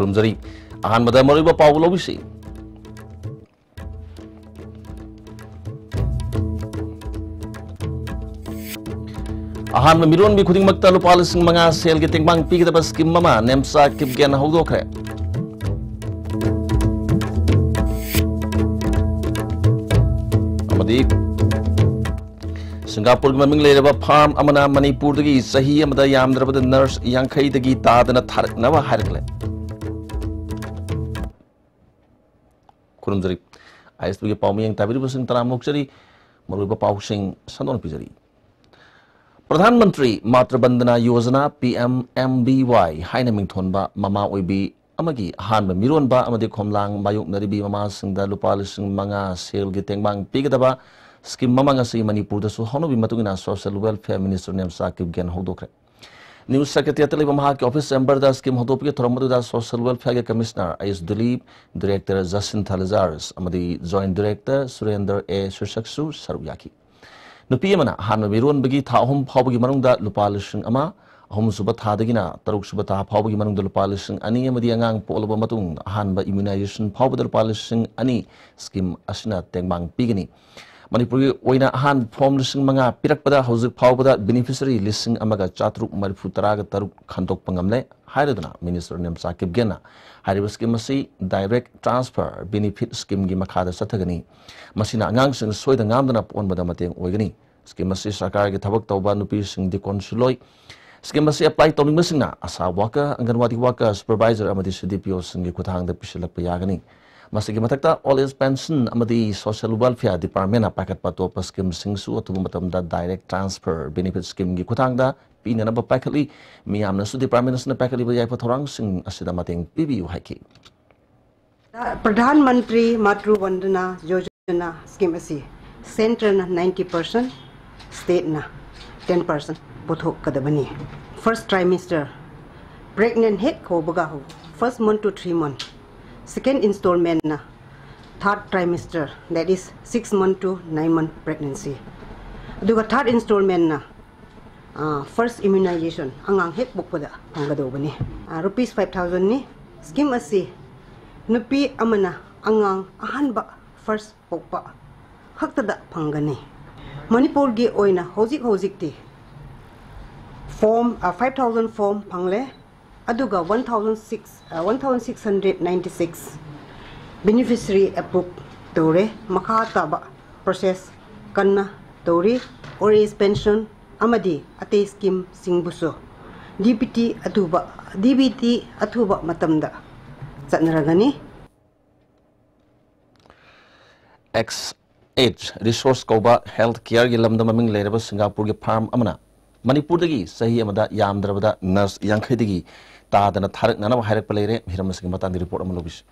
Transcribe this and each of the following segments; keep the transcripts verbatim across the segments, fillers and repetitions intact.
ꯊꯝꯖꯔꯤ꯫ ꯑꯍꯥꯟꯕꯗ ꯃꯔꯨꯑꯣꯏꯕ ꯄꯥꯎ ꯂꯧꯕꯤꯁꯤ꯫ ꯑꯍꯥꯟꯕ ꯃꯤꯔꯣꯟꯕꯤ ꯈꯨꯗꯤꯡꯃꯛꯇ ꯂꯨꯄꯥ ꯂꯤꯁꯤꯡ ꯃꯉꯥ ꯁꯦꯜꯒꯤ ꯇꯦꯡꯕꯥꯡ ꯄꯤꯒꯗꯕ ꯁ꯭ꯀꯤꯝ ꯑꯃ ꯅꯦꯝꯆꯥ ꯀꯤꯞꯒꯦꯟ ꯍꯧꯗꯣꯛꯈ꯭ꯔꯦ꯫ ꯑꯃꯗꯤ ꯁꯤꯡꯒꯥꯄꯨꯔꯒꯤ ꯃꯃꯤꯡ ꯂꯩꯔꯕ ꯐꯥꯔꯝ ꯑꯃꯅ ꯃꯅꯤꯄꯨꯔꯗꯒꯤ ꯆꯍꯤ ꯑꯃꯗ ꯌꯥꯝꯗ꯭ꯔꯕꯗ ꯅꯔꯁ ꯌꯥꯡꯈꯩꯗꯒꯤ ꯇꯥꯗꯅ ꯊꯥꯔꯛꯅꯕ ꯍꯥꯏꯔꯛꯂꯦ꯫ ꯈꯨꯔꯨꯝꯖꯔꯤ꯫ ꯑꯥꯏ ꯑꯦꯁ ꯄꯤꯒꯤ ꯄꯥꯎ ꯃꯤꯌꯦꯡ ꯇꯥꯕꯤꯔꯤꯕꯁꯤꯡ ꯇꯔꯥꯝꯅ ꯑꯣꯛꯆꯔꯤ꯫ ꯃꯔꯨꯑꯣꯏꯕ ꯄꯥꯎꯁꯤꯡ ꯁꯟꯗꯣꯛꯅ ꯄꯤꯖꯔꯤ꯫ Pradhan Mantri Matru Vandana Yojana, P M M V Y, ꯍꯥꯏꯅ ꯃꯤꯡꯊꯣꯟꯕ ꯃꯃꯥ ꯑꯣꯏꯕꯤ ꯑꯃꯒꯤ ꯑꯍꯥꯟꯕ ꯃꯤꯔꯣꯟꯕ ꯑꯃꯗꯤ ꯈꯣꯝꯂꯥꯡ ꯃꯥꯌꯣꯛꯅꯔꯤꯕꯤ ꯃꯃꯥꯁꯤꯡꯗ ꯂꯨꯄꯥ ꯂꯤꯁꯤꯡ ꯃꯉꯥ ꯁꯦꯜꯒꯤ ꯇꯦꯡꯕꯥꯡ ꯄꯤꯒꯗꯕ ꯁ꯭ꯀꯤꯝ ꯑꯃ ꯉꯁꯤ ꯃꯅꯤꯄꯨꯔꯗꯁꯨ ꯍꯧꯅꯕꯤ ꯃꯇꯨꯡ ꯏꯟꯅ social welfare minister Nemcha Kipgen ꯍꯧꯗꯣꯛꯈ꯭ꯔꯦ꯫ ꯅ꯭ꯌꯨꯁ ꯁꯦꯀ꯭ꯔꯦꯇꯔꯤꯌꯦꯠꯇ ꯂꯩꯕ ꯃꯍꯥꯛꯀꯤ ꯑꯣꯐꯤꯁ ꯆꯦꯝꯕꯔꯗ ꯁ꯭ꯀꯤꯝ ꯍꯧꯗꯣꯛꯄꯒꯤ ꯊꯧꯔꯝ ꯑꯗꯨꯗ ꯁꯣꯁꯤꯌꯦꯜ ꯋꯦꯜꯐꯤꯌꯔꯒꯤ commissioner H Dilip, director Jacinth Lazarus ꯑꯃꯗꯤ ꯖꯣꯏꯟꯠ ꯗꯤꯔꯦꯛꯇꯔ ꯁꯨꯔꯦꯟꯗꯔ ꯑꯦ ꯁꯤꯔꯁꯛꯁꯨ ꯁꯔꯨꯛ ꯌꯥꯈꯤ꯫ ꯅꯨꯄꯤ ꯑꯃꯅ ꯑꯍꯥꯟꯕ ꯃꯤꯔꯣꯟꯕꯒꯤ ꯊꯥ ꯑꯍꯨꯝ ꯐꯥꯎꯕꯒꯤ ꯃꯅꯨꯡꯗ ꯂꯨꯄꯥ ꯂꯤꯁꯤꯡ ꯑꯃ, ꯑꯍꯨꯝꯁꯨꯕ ꯊꯥꯗꯒꯤꯅ ꯇꯔꯨꯛꯁꯨꯕ ꯊꯥ ꯐꯥꯎꯕꯒꯤ ꯃꯅꯨꯡꯗ ꯂꯨꯄꯥ ꯂꯤꯁꯤꯡ ꯑꯅꯤ ꯑꯃꯗꯤ ꯑꯉꯥꯡ ꯄꯣꯛꯂꯕ ꯃꯇꯨꯡ ꯑꯍꯥꯟꯕ ꯏꯝꯃ꯭ꯌꯨꯅꯥꯏꯖꯦꯁꯟ ꯐꯥꯎꯕꯗ ꯂꯨꯄꯥ ꯂꯤꯁꯤꯡ ꯑꯅꯤ ꯁ꯭ꯀꯤꯝ ꯑꯁꯤꯅ ꯇꯦꯡꯕꯥꯡ ꯄꯤꯒꯅꯤ꯫ ꯃꯅꯤꯄꯨꯔꯒꯤ ꯑꯣꯏꯅ ꯑꯍꯥꯟꯕ ꯐꯣꯔꯝ ꯂꯤꯁꯤꯡ ꯃꯉꯥ ꯄꯤꯔꯛꯄꯗ ꯍꯧꯖꯤꯛ ꯐꯥꯎꯕꯗ ꯕꯦꯅꯤꯐꯤꯁꯔꯤ ꯂꯤꯁꯤꯡ ꯑꯃꯒ ꯆꯥꯇ꯭ꯔꯨꯛ ꯃꯔꯤꯐꯨ ꯇꯔꯥꯒ ꯇꯔꯨꯛ ꯈꯟꯗꯣꯛꯄ ꯉꯝꯂꯦ ꯍꯥꯏꯔꯗꯨꯅ ꯃꯤꯅꯤꯁꯇꯔ ꯅꯦꯝꯆꯥ ꯀꯤꯞꯒꯦꯟꯅ ꯍꯥꯏꯔꯤꯕ ꯁ꯭ꯀꯤꯝ ꯑꯁꯤ ꯗꯥꯏꯔꯦꯛ ꯇ꯭ꯔꯥꯟꯁꯐꯔ ꯕꯦꯅꯤꯐꯤꯠ ꯁ꯭ꯀꯤꯝꯒꯤ ꯃꯈꯥꯗ ꯆꯠꯊꯒꯅꯤ꯫ ꯃꯁꯤꯅ ꯑꯉꯥꯡꯁꯤꯡ ꯁꯣꯏꯗ ꯉꯥꯝꯗꯅ ꯄꯣꯛꯍꯟꯕꯗ ꯃꯇꯦꯡ ꯑꯣꯏꯒꯅꯤ꯫ ꯁ꯭ꯀꯤꯝ ꯑꯁꯤ ꯁꯔꯀꯥꯔꯒꯤ ꯊꯕꯛ ꯇꯧꯕ ꯅꯨꯄꯤꯁꯤꯡꯗꯤ ꯀꯣꯟꯁꯨꯂꯣꯏ꯫ ꯁ꯭ꯀꯤꯝ ꯑꯁꯤ ꯑꯦꯄ꯭ꯂꯥꯏ ꯇꯧꯅꯤꯡꯕꯁꯤꯡꯅ ꯑꯁꯥ ꯋꯥꯀꯔ, ꯑꯪꯒꯟꯋꯥꯗꯤ ꯋꯥꯀꯔ, ꯁꯨꯄꯔꯚꯥꯏꯖꯔ ꯑꯃꯗꯤ ꯁꯤ ꯗꯤ ꯄꯤ ꯑꯣꯁꯤꯡꯒꯤ ꯈꯨꯠꯊꯥꯡꯗ ꯄꯤꯁꯤꯜꯂꯛꯄ ꯌꯥꯒꯅꯤ꯫ ꯃꯁꯤꯒꯤ ꯃꯊꯛꯇ ꯑꯣꯜ ꯑꯦꯖ ꯄꯦꯟꯁꯟ ꯑꯃꯗꯤ ꯁꯣꯁꯤꯌꯦꯜ ꯋꯦꯜꯐꯤꯌꯔ ꯗꯤꯄꯥꯔꯠꯃꯦꯟꯅ ꯄꯥꯏꯈꯠꯄ ꯑꯇꯣꯞꯄ ꯁ꯭ꯀꯤꯝꯁꯤꯡꯁꯨ ꯑꯊꯨꯕ ꯃꯇꯝꯗ ꯗꯥꯏꯔꯦꯛ ꯇ꯭ꯔꯥꯟꯁꯐꯔ ꯕꯦꯅꯤꯐꯤꯠ ꯁ꯭ꯀꯤꯝꯒꯤ ꯈꯨꯠꯊꯥꯡꯗ ꯄꯤꯅꯅꯕ ꯄꯥꯏꯈꯠꯂꯤ꯫ ꯃꯤꯌꯥꯝꯅꯁꯨ ꯗꯤꯄꯥꯔꯠꯃꯦꯟ ꯑꯁꯤꯅ ꯄꯥꯏꯈꯠꯂꯤꯕ ꯌꯥꯏꯐ ꯊꯧꯔꯥꯡꯁꯤꯡ ꯑꯁꯤꯗ ꯃꯇꯦꯡ ꯄꯤꯕꯤꯌꯨ ꯍꯥꯏꯈꯤ꯫ ꯄ꯭ꯔꯙꯥꯟ ꯃꯟꯇ꯭ꯔꯤ ꯃꯥꯇ꯭ꯔꯨ ꯋꯟꯗꯅꯥ ꯌꯣꯖꯅꯥ ꯁ꯭ꯀꯤꯝ ꯑꯁꯤ ꯁꯦꯟꯇ꯭ꯔꯅ ꯅꯥꯏꯟꯇꯤ ꯄꯥꯔꯁꯦꯟ, ꯁ꯭ꯇꯦꯠꯅ ꯇꯦꯟ ꯄꯥꯔꯁꯦꯟ ꯄꯨꯊꯣꯛꯀꯗꯕꯅꯤ꯫ ꯐꯥꯔꯁ ꯇ꯭ꯔꯥꯏꯃꯤꯁꯇꯔ, ꯄ꯭ꯔꯦꯒꯅꯦꯟ ꯍꯦꯛ ꯍꯧꯕꯒ ꯍꯧ, first month two three month, second ꯏꯟꯁꯇꯣꯜꯃꯦꯟꯅ third trimester, that is six month to nine month pregnancy, ꯑꯗꯨꯒ ꯊꯥꯔꯠ ꯏꯟꯁꯇꯣꯜꯃꯦꯟꯅ ꯐꯥꯔꯁ ꯏꯝꯃ꯭ꯌꯨꯅꯥꯏꯖꯦꯁꯟ ꯑꯉꯥꯡ ꯍꯦꯛ ꯄꯣꯛꯄꯗ ꯐꯪꯒꯗꯧꯕꯅꯤ꯫ ꯔꯨꯄꯤꯁ ꯐꯥꯏꯚ ꯊꯥꯎꯖꯟꯅꯤ꯫ Scheme ꯑꯁꯤ ꯅꯨꯄꯤ ꯑꯃꯅ ꯑꯉꯥꯡ ꯑꯍꯥꯟꯕ first ꯄꯣꯛꯄ ꯈꯛꯇꯗ ꯐꯪꯒꯅꯤ꯫ ꯃꯅꯤꯄꯨꯔꯒꯤ ꯑꯣꯏꯅ ꯍꯧꯖꯤꯛ ꯍꯧꯖꯤꯛꯇꯤ form five thousand form ꯐꯪꯂꯦ꯫ ꯑꯗꯨꯒ one thousand six one thousand six hundred ninety six beneficiary approve ꯇꯧꯔꯦ꯫ ꯃꯈꯥ ꯇꯥꯕ process ꯀꯟꯅ ꯇꯧꯔꯤ꯫ Old age pension ꯑꯃꯗꯤ ꯑꯇꯩ scheme ꯁꯤꯡꯕꯨꯁꯨ DBT ꯑꯊꯨꯕ DBT ꯑꯊꯨꯕ ꯃꯇꯝꯗ ꯆꯠꯅꯔꯒꯅꯤ꯫ X eight Resource ꯀꯧꯕ health careꯒꯤ ꯂꯝꯗ ꯃꯃꯤꯡ ꯂꯩꯔꯕ ꯁꯤꯡꯒꯥꯄꯨꯔꯒꯤ firm ꯑꯃꯅ ꯃꯅꯤꯄꯨꯔꯗꯒꯤ ꯆꯍꯤ ꯑꯃꯗ ꯌꯥꯝꯗ꯭ꯔꯕꯗ nurse ꯌꯥꯡꯈꯩꯗꯒꯤ ꯇꯥꯗꯅ ꯊꯥꯔꯛꯅꯅꯕ ꯍꯥꯏꯔꯛꯄ ꯂꯩꯔꯦ꯫ ꯍꯤꯔꯝ ꯑꯁꯤꯒꯤ ꯃꯇꯥꯡꯗ report ꯑꯃ ꯂꯧꯕꯤꯁꯤ꯫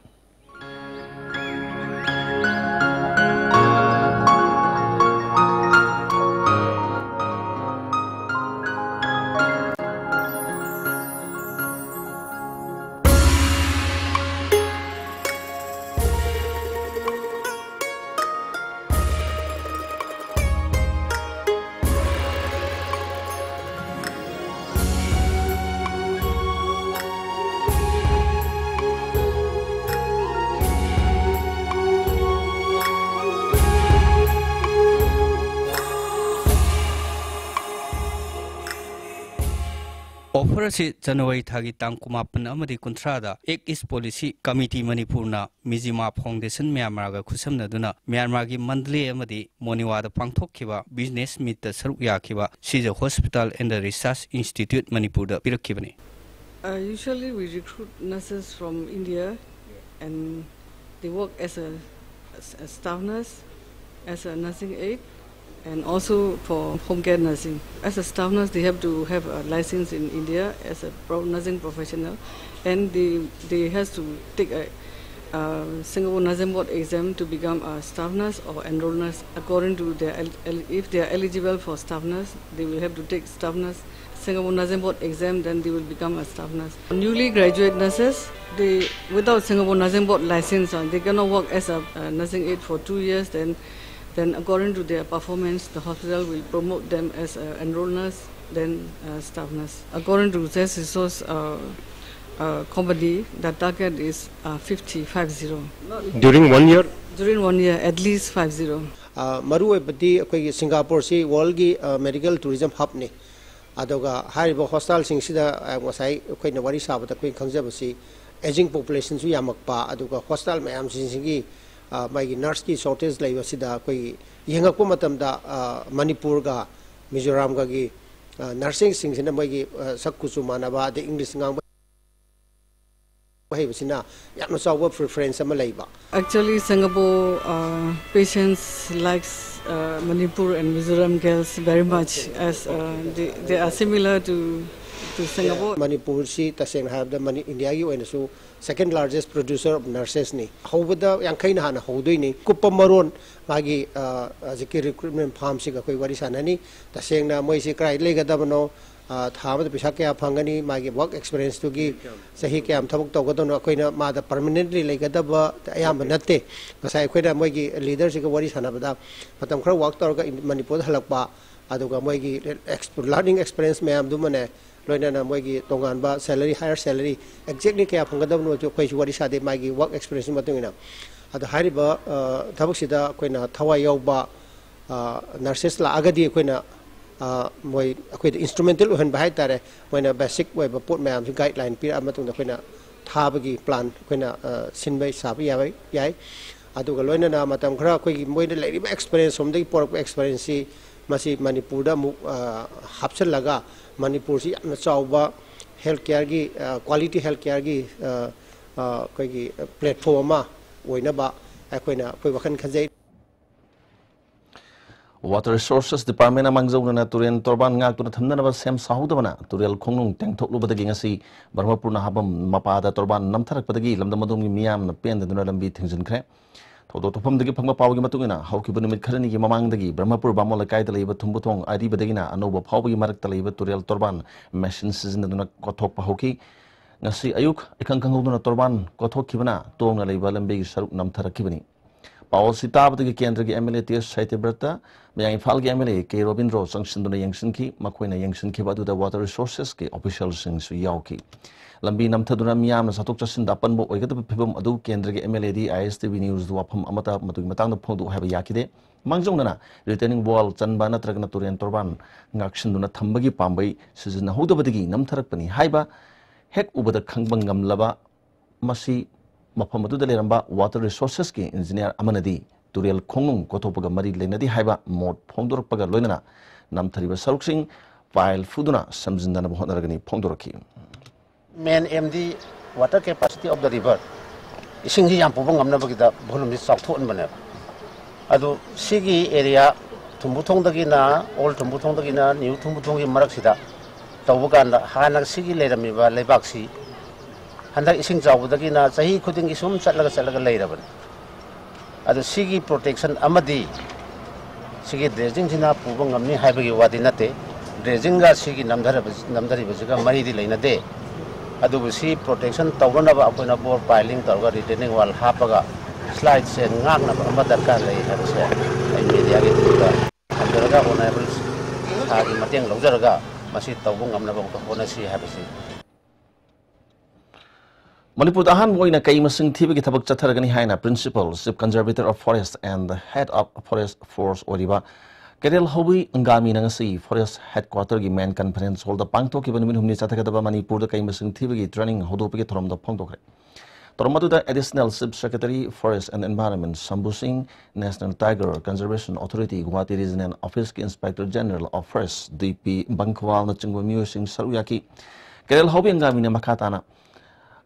Offer ꯑꯁꯤ ꯖꯅꯋꯥꯔꯤ ꯊꯥꯒꯤ ꯇꯥꯡ ꯀꯨꯟꯃꯥꯄꯟ ꯑꯃꯗꯤ ꯀꯨꯟꯊ꯭ꯔꯥꯗ Act East Policy Committee ꯃꯅꯤꯄꯨꯔꯅ Mizzima Foundation ꯃ꯭ꯌꯥꯟꯃꯥꯔꯒ ꯈꯨꯠꯁꯝꯅꯗꯨꯅ ꯃ꯭ꯌꯥꯟꯃꯥꯔꯒꯤ ꯃꯟꯗꯂꯦ ꯑꯃꯗꯤ ꯃꯣꯅꯤꯋꯥꯗ ꯄꯥꯡꯊꯣꯛꯈꯤꯕ business meetꯇ ꯁꯔꯨꯛ ꯌꯥꯈꯤꯕ Sija Hospital and Research Institute ꯃꯅꯤꯄꯨꯔꯗ ꯄꯤꯔꯛꯈꯤꯕꯅꯤ꯫ Uh, usually we recruit nurses from India and they work as a, as a staff nurse, as a nursing aide, and also for home care nursing. As a staff nurse, they have to have a license in India as a pro nursing professional, and they they has to take a uh, Singapore Nursing Board exam to become a staff nurse or enrolled nurse. According to their el- el- if they are eligible for staff nurse, they will have to take staff nurse Singapore Nursing Board exam, then they will become a staff nurse. Newly graduate nurses, they without Singapore Nursing Board license, uh, they cannot work as a uh, nursing aide for two years. Then, then according to their performance, the hospital will promote them as a enrolled nurse, then uh, staff nurse. According to this resource, uh, Uh, comedy, the target is uh, fifty, five zero. During one year? During one year, at least five zero. ꯃꯔꯨꯑꯣꯏꯕꯗꯤ ꯑꯩꯈꯣꯏꯒꯤ ꯁꯤꯡꯒꯥꯄꯨꯔꯁꯤ ꯋꯥꯔꯜꯒꯤ medical tourism ꯍꯕꯅꯤ꯫ ꯑꯗꯨꯒ ꯍꯥꯏꯔꯤꯕ ꯍꯣꯁꯇꯥꯜꯁꯤꯡꯁꯤꯗ ꯉꯁꯥꯏ ꯑꯩꯈꯣꯏꯅ ꯋꯥꯔꯤ ꯁꯥꯕꯗ ꯑꯩꯈꯣꯏꯅ ꯈꯪꯖꯕꯁꯤ ageing ꯄꯣꯄꯨꯂꯦꯁꯟꯁꯨ ꯌꯥꯝꯃꯛꯄ, ꯑꯗꯨꯒ hostel ꯃꯌꯥꯝꯁꯤꯡꯁꯤꯒꯤ ꯃꯥꯒꯤ ꯅꯔꯁꯀꯤ ꯁꯣꯔꯇꯦꯖ ꯂꯩꯕꯁꯤꯗ ꯑꯩꯈꯣꯏꯒꯤ ꯌꯦꯡꯉꯛꯄ ꯃꯇꯝꯗ ꯃꯅꯤꯄꯨꯔꯒ ꯃꯤꯖꯣꯔꯥꯝꯒꯒꯤ ꯅꯔꯁꯤꯡꯁꯤꯡꯁꯤꯅ ꯃꯣꯏꯒꯤ ꯁꯛ ꯀꯨꯆꯨ ꯃꯥꯟꯅꯕ, ꯑꯗꯩ ꯏꯪꯂꯤꯁ ꯉꯥꯡꯕ ꯍꯩꯕꯁꯤꯅ ꯌꯥꯝꯅ ꯆꯥꯎꯕ ꯄ꯭ꯔꯤꯐꯔꯦꯟꯁ ꯑꯃ ꯂꯩꯕ꯫ Actually, Singapore uh, patients likes uh, Manipur and Mizoram girls very much as uh, they, they are similar to, to Singapore. ꯃꯅꯤꯄꯨꯔꯁꯤ ꯇꯁꯦꯡꯅ ꯍꯥꯏꯔꯕꯗ ꯃꯅꯤ ꯏꯟꯗꯤꯌꯥꯒꯤ ꯑꯣꯏꯅꯁꯨ second largest producer of nursesꯅꯤ꯫ ꯍꯧꯕꯗ ꯌꯥꯡꯈꯩꯅ ꯍꯥꯟꯅ ꯍꯧꯗꯣꯏꯅꯤ꯫ ꯀꯨꯞꯄ ꯃꯔꯣꯟ ꯃꯥꯒꯤ ꯍꯧꯖꯤꯛꯀꯤ ꯔꯤꯀ꯭ꯔꯨꯠꯃꯦꯟ ꯐꯥꯝꯁꯤꯒ ꯑꯩꯈꯣꯏ ꯋꯥꯔꯤ ꯁꯥꯟꯅꯅꯤ꯫ ꯇꯁꯦꯡꯅ ꯃꯣꯏꯁꯤ ꯀꯗꯥꯏꯗ ꯂꯩꯒꯗꯕꯅꯣ, ꯊꯥ ꯑꯃꯗ ꯄꯩꯁꯥ ꯀꯌꯥ ꯐꯪꯒꯅꯤ, ꯃꯥꯒꯤ ꯋꯥꯔꯛ ꯑꯦꯛꯁꯄꯤꯔꯦꯟꯁꯇꯨꯒꯤ ꯆꯍꯤ ꯀꯌꯥꯝ ꯊꯕꯛ ꯇꯧꯒꯗꯕꯅꯣ꯫ ꯑꯩꯈꯣꯏꯅ ꯃꯥꯗ ꯄꯔꯃꯅꯦꯟꯠꯂꯤ ꯂꯩꯒꯗꯕ ꯑꯌꯥꯝꯕ ꯅꯠꯇꯦ꯫ ꯉꯁꯥꯏ ꯑꯩꯈꯣꯏꯅ ꯃꯣꯏꯒꯤ ꯂꯤꯗꯔꯁꯤꯒ ꯋꯥꯔꯤ ꯁꯥꯟꯅꯕꯗ ꯃꯇꯝ ꯈꯔ ꯋꯥꯔꯛ ꯇꯧꯔꯒ ꯃꯅꯤꯄꯨꯔꯗ ꯍꯜꯂꯛꯄ, ꯑꯗꯨꯒ ꯃꯣꯏꯒꯤ ꯂꯔꯅꯤꯡ ꯑꯦꯛꯁꯄꯤꯔꯦꯟꯁ ꯃꯌꯥꯝꯗꯨꯃꯅꯦ, ꯂꯣꯏꯅꯅ ꯃꯣꯏꯒꯤ ꯇꯣꯉꯥꯟꯕ ꯁꯦꯂꯔꯤ, ꯍꯥꯌꯔ ꯁꯦꯂꯔꯤ ꯑꯦꯛꯖꯦꯛꯂꯤ ꯀꯌꯥ ꯐꯪꯒꯗꯕꯅꯣꯁꯨ ꯑꯩꯈꯣꯏꯁꯨ ꯋꯥꯔꯤ ꯁꯥꯗꯦ, ꯃꯥꯒꯤ ꯋꯥꯔꯛ ꯑꯦꯛꯁꯄꯤꯔꯦꯟꯁꯀꯤ ꯃꯇꯨꯡ ꯏꯟꯅ꯫ ꯑꯗꯣ ꯍꯥꯏꯔꯤꯕ ꯊꯕꯛꯁꯤꯗ ꯑꯩꯈꯣꯏꯅ ꯊꯋꯥꯏ ꯌꯥꯎꯕ ꯅꯔꯁꯦꯁ ꯂꯥꯛꯑꯒꯗꯤ ꯑꯩꯈꯣꯏꯅ ꯃꯣꯏ ꯑꯩꯈꯣꯏꯗ ꯏꯟꯁꯇ꯭ꯔꯨꯃꯦꯟꯇꯦꯜ ꯑꯣꯏꯍꯟꯕ ꯍꯥꯏꯇꯥꯔꯦ꯫ ꯃꯣꯏꯅ ꯕꯦꯁꯤꯛ ꯑꯣꯏꯕ ꯄꯣꯠ ꯃꯌꯥꯝꯁꯤ ꯒꯥꯏꯗꯂꯥꯏꯟ ꯄꯤꯔꯛꯑ ꯃꯇꯨꯡꯗ ꯑꯩꯈꯣꯏꯅ ꯊꯥꯕꯒꯤ ꯄ꯭ꯂꯥꯟ ꯑꯩꯈꯣꯏꯅ ꯁꯤꯟꯕ ꯁꯥꯕ ꯌꯥꯕ ꯌꯥꯏ꯫ ꯑꯗꯨꯒ ꯂꯣꯏꯅꯅ ꯃꯇꯝ ꯈꯔ ꯑꯩꯈꯣꯏꯒꯤ ꯃꯣꯏꯗ ꯂꯩꯔꯤꯕ ꯑꯦꯛꯁꯄꯤꯔꯦꯟꯁ, ꯁꯣꯝꯗꯒꯤ ꯄꯣꯔꯛꯄ ꯑꯦꯛꯁꯄꯤꯔꯦꯟꯁꯁꯤ ꯃꯁꯤ ꯃꯅꯤꯄꯨꯔꯗ ꯑꯃꯨꯛ ꯍꯥꯞꯆꯤꯜꯂꯒ ꯃꯅꯤꯄꯨꯔꯁꯤ ꯌꯥꯝꯅ ꯆꯥꯎꯕ ꯍꯦꯜꯊ ꯀꯤꯌꯔꯒꯤ, ꯀ꯭ꯋꯥꯂꯤꯇꯤ ꯍꯦꯜꯊ ꯀꯤꯌꯔꯒꯤ ꯑꯩꯈꯣꯏꯒꯤ ꯄ꯭ꯂꯦꯠꯐꯣꯝ ꯑꯃ ꯑꯣꯏꯅꯕ ꯑꯩꯈꯣꯏꯅ ꯑꯩꯈꯣꯏ ꯋꯥꯈꯜ ꯈꯟꯖꯩ꯫ Water Resources Departmentꯅ ꯃꯥꯡꯖꯧꯅꯅ ꯇꯨꯔꯦꯜ ꯇꯣꯔꯕꯥꯟ ꯉꯥꯛꯇꯨꯅ ꯊꯝꯅꯅꯕ ꯁꯦꯝ ꯁꯥꯍꯧꯗꯕꯅ ꯇꯨꯔꯦꯜ ꯈꯣꯡꯅꯨꯡ ꯇꯦꯡꯊꯣꯛꯂꯨꯕꯗꯒꯤ ꯉꯁꯤ ꯕ꯭ꯔꯍ꯭ꯃꯄꯨꯔ ꯅꯍꯥꯕꯝ ꯃꯄꯥꯗ ꯇꯣꯔꯕꯥꯟ ꯅꯝꯊꯔꯛꯄꯗꯒꯤ ꯂꯝꯗꯝ ꯑꯗꯣꯝꯒꯤ ꯃꯤꯌꯥꯝꯅ ꯄꯦꯟꯗꯗꯨꯅ ꯂꯝꯕꯤ ꯊꯤꯡꯖꯤꯟꯈ꯭ꯔꯦ꯫ ꯊꯧꯗꯣꯛ ꯊꯣꯛꯐꯝꯗꯒꯤ ꯐꯪꯕ ꯄꯥꯎꯒꯤ ꯃꯇꯨꯡ ꯏꯟꯅ, ꯍꯧꯈꯤꯕ ꯅꯨꯃꯤꯠ ꯈꯔꯅꯤꯒꯤ ꯃꯃꯥꯡꯗꯒꯤ ꯕ꯭ꯔꯍ꯭ꯃꯄꯨꯔ ꯕꯥꯃꯣꯟ ꯂꯩꯀꯥꯏꯗ ꯂꯩꯕ ꯊꯨꯝꯕꯨꯊꯣꯡ ꯑꯔꯤꯕꯗꯒꯤꯅ ꯑꯅꯧꯕ ꯐꯥꯎꯕꯒꯤ ꯃꯔꯛꯇ ꯂꯩꯕ ꯇꯨꯔꯦꯜ ꯇꯣꯔꯕꯥꯟ ꯃꯦꯁꯤꯟ ꯁꯤꯖꯤꯟꯅꯗꯨꯅ ꯀꯣꯠꯊꯣꯛꯄ ꯍꯧꯈꯤ꯫ ꯉꯁꯤ ꯑꯌꯨꯛ ꯏꯈꯪ ꯈꯪꯍꯧꯗꯅ ꯇꯣꯔꯕꯥꯟ ꯀꯣꯠꯊꯣꯛꯈꯤꯕꯅ ꯇꯣꯡꯅ ꯂꯩꯕ ꯂꯝꯕꯤꯒꯤ ꯁꯔꯨꯛ ꯅꯝꯊꯔꯛꯈꯤꯕꯅꯤ꯫ ꯄꯥꯎ ꯑꯁꯤ ꯇꯥꯕꯗꯒꯤ ꯀꯦꯟꯗ꯭ꯔꯒꯤ MLA ꯇꯦꯖ ꯁꯇ꯭ꯌꯕ꯭ꯔꯇ, ꯃꯌꯥꯡ ꯏꯝꯐꯥꯜꯒꯤ MLA ꯀꯦ ꯔꯣꯕꯤꯟꯗ꯭ꯔꯣ ꯆꯪꯁꯤꯟꯗꯨꯅ ꯌꯦꯡꯁꯤꯟꯈꯤ꯫ ꯃꯈꯣꯏꯅ ꯌꯦꯡꯁꯤꯟꯈꯤꯕ ꯑꯗꯨꯗ water resources ꯀꯤ official ꯁꯤꯡꯁꯨ ꯌꯥꯎꯈꯤ꯫ ꯂꯝꯕꯤ ꯅꯝꯊꯗꯨꯅ ꯃꯤꯌꯥꯝꯅ ꯆꯠꯊꯣꯛ ꯆꯠꯁꯤꯟꯗ ꯑꯄꯟꯕ ꯑꯣꯏꯒꯗꯕ ꯐꯤꯕꯝ ꯑꯗꯨ ꯀꯦꯟꯗ꯭ꯔꯒꯤ MLA ꯗꯤ ISTV news ꯗ ꯋꯥꯐꯝ ꯑꯃꯠꯇ ꯃꯗꯨꯒꯤ ꯃꯇꯥꯡꯗ ꯐꯣꯡꯗꯣꯛꯎ ꯍꯥꯏꯕ ꯌꯥꯈꯤꯗꯦ꯫ ꯃꯥꯡꯖꯧꯅꯅ retaining wall ꯆꯟꯕ ꯅꯠꯇ꯭ꯔꯒꯅ ꯇꯨꯔꯦꯜ ꯇꯣꯔꯕꯥꯟ ꯉꯥꯛꯁꯤꯟꯗꯨꯅ ꯊꯝꯕꯒꯤ ꯄꯥꯝꯕꯩ ꯁꯤꯖꯤꯟꯅꯍꯧꯗꯕꯗꯒꯤ ꯅꯝꯊꯔꯛꯄꯅꯤ ꯍꯥꯏꯕ ꯍꯦꯛ ꯎꯕꯗ ꯈꯪꯕ ꯉꯝꯂꯕ ꯃꯁꯤ ꯃꯐꯝ ꯑꯗꯨꯗ ꯂꯩꯔꯝꯕ water resources ꯀꯤ engineer ꯑꯃꯅꯗꯤ ꯇꯨꯔꯦꯜ ꯈꯣꯡꯅꯨꯡ ꯀꯣꯊꯣꯛꯄꯒ ꯃꯔꯤ ꯂꯩꯅꯗꯦ ꯍꯥꯏꯕ ꯃꯣꯠ ꯐꯣꯡꯗꯣꯔꯛꯄꯒ ꯂꯣꯏꯅꯅ ꯅꯝꯊꯔꯤꯕ ꯁꯔꯨꯛꯁꯤꯡ pile ꯐꯨꯗꯨꯅ ꯁꯝꯖꯤꯟꯅꯅꯕ ꯍꯣꯠꯅꯔꯒꯅꯤ ꯐꯣꯡꯗꯣꯔꯛꯈꯤ꯫ Main aim D water capacity of the river, ꯏꯁꯤꯡꯁꯤ ꯌꯥꯝ ꯄꯨꯕ ꯉꯝꯅꯕꯒꯤꯗ volume ꯁꯤ ꯆꯥꯎꯊꯣꯛꯍꯟꯕꯅꯦꯕ꯫ ꯑꯗꯨ ꯁꯤꯒꯤ area ꯊꯨꯝꯕꯨꯊꯣꯡꯗꯒꯤꯅ, old ꯊꯨꯝꯕꯨꯊꯣꯡꯗꯒꯤꯅ new ꯊꯨꯝꯕꯨꯊꯣꯡꯒꯤ ꯃꯔꯛꯁꯤꯗ ꯇꯧꯕ ꯀꯥꯟꯗ ꯍꯥꯟꯅ ꯁꯤꯒꯤ ꯂꯩꯔꯝꯃꯤꯕ ꯂꯩꯕꯥꯛꯁꯤ ꯍꯟꯗꯛ ꯏꯁꯤꯡ ꯆꯥꯎꯕꯗꯒꯤꯅ ꯆꯍꯤ ꯈꯨꯗꯤꯡꯒꯤ ꯁꯨꯝ ꯆꯠꯂꯒ ꯆꯠꯂꯒ ꯂꯩꯔꯕꯅꯤ꯫ ꯑꯗꯨ ꯁꯤꯒꯤ protection ꯑꯃꯗꯤ ꯁꯤꯒꯤ dredging ꯁꯤꯅ ꯄꯨꯕ ꯉꯝꯅꯤ ꯍꯥꯏꯕꯒꯤ ꯋꯥꯗꯤ ꯅꯠꯇꯦ꯫ Dredging ꯒ ꯁꯤꯒꯤ ꯅꯝꯊꯔꯕ-, ꯅꯝꯊꯔꯤꯕꯁꯤꯒ ꯃꯔꯤꯗꯤ ꯂꯩꯅꯗꯦ꯫ ꯑꯗꯨꯕꯨ ꯁꯤ protection ꯇꯧꯅꯅꯕ ꯑꯩꯈꯣꯏꯅ bore piling ꯇꯧꯔꯒ retaining wall ꯍꯥꯞꯄꯒ slide ꯁꯦ ꯉꯥꯛꯅꯕ ꯑꯃ ꯗꯔꯀꯥꯔ ꯂꯩ ꯍꯥꯏꯕꯁꯦ ꯑꯩ media ꯒꯤ ꯊ꯭ꯔꯨꯗ ꯊꯝꯖꯔꯒ honourable ꯁꯥꯔꯒꯤ ꯃꯇꯦꯡ ꯂꯧꯖꯔꯒ ꯃꯁꯤ ꯇꯧꯕ ꯉꯝꯅꯕ ꯑꯃꯨꯛꯇ ꯍꯣꯠꯅꯁꯤ ꯍꯥꯏꯕꯁꯤ꯫ ꯃꯅꯤꯄꯨꯔꯗ ꯑꯍꯥꯟꯕ ꯑꯣꯏꯅ ꯀꯩ ꯃꯁꯤꯡ ꯊꯤꯕꯒꯤ ꯊꯕꯛ ꯆꯠꯊꯔꯒꯅꯤ ꯍꯥꯏꯅ Principal Chief Conservator of Forest and Head of Forest Force ꯑꯣꯏꯔꯤꯕ ꯀꯦꯔꯦꯜ ꯍꯧꯕꯤ ꯑꯪꯒꯥꯃꯤꯅ ꯉꯁꯤ Forest Headquarter ꯒꯤ Main Conference Hall ꯗ ꯄꯥꯡꯊꯣꯛꯈꯤꯕ ꯅꯨꯃꯤꯠ ꯍꯨꯝꯅꯤ ꯆꯠꯊꯒꯗꯕ ꯃꯅꯤꯄꯨꯔꯗ ꯀꯩ ꯃꯁꯤꯡ ꯊꯤꯕꯒꯤ training ꯍꯧꯗꯣꯛꯄꯒꯤ ꯊꯧꯔꯝꯗ ꯐꯣꯡꯗꯣꯛꯈ꯭ꯔꯦ꯫ ꯊꯧꯔꯝ ꯑꯗꯨꯗ Additional Chief Secretary Forest and Environment ꯁꯝꯕꯨ ꯁꯤꯡ, National Tiger Conservation Authority Guwahati Regional Office ꯀꯤ Inspector General of Forest ꯗꯤ ꯄꯤ ꯕꯪꯈꯋꯥꯜꯅꯆꯤꯡꯕ ꯃꯤꯑꯣꯏꯁꯤꯡ ꯁꯔꯨꯛ ꯌꯥꯈꯤ꯫ ꯀꯦꯔꯦꯜ ꯍꯧꯕꯤ ꯑꯪꯒꯥꯃꯤꯅ ꯃꯈꯥ ꯇꯥꯅ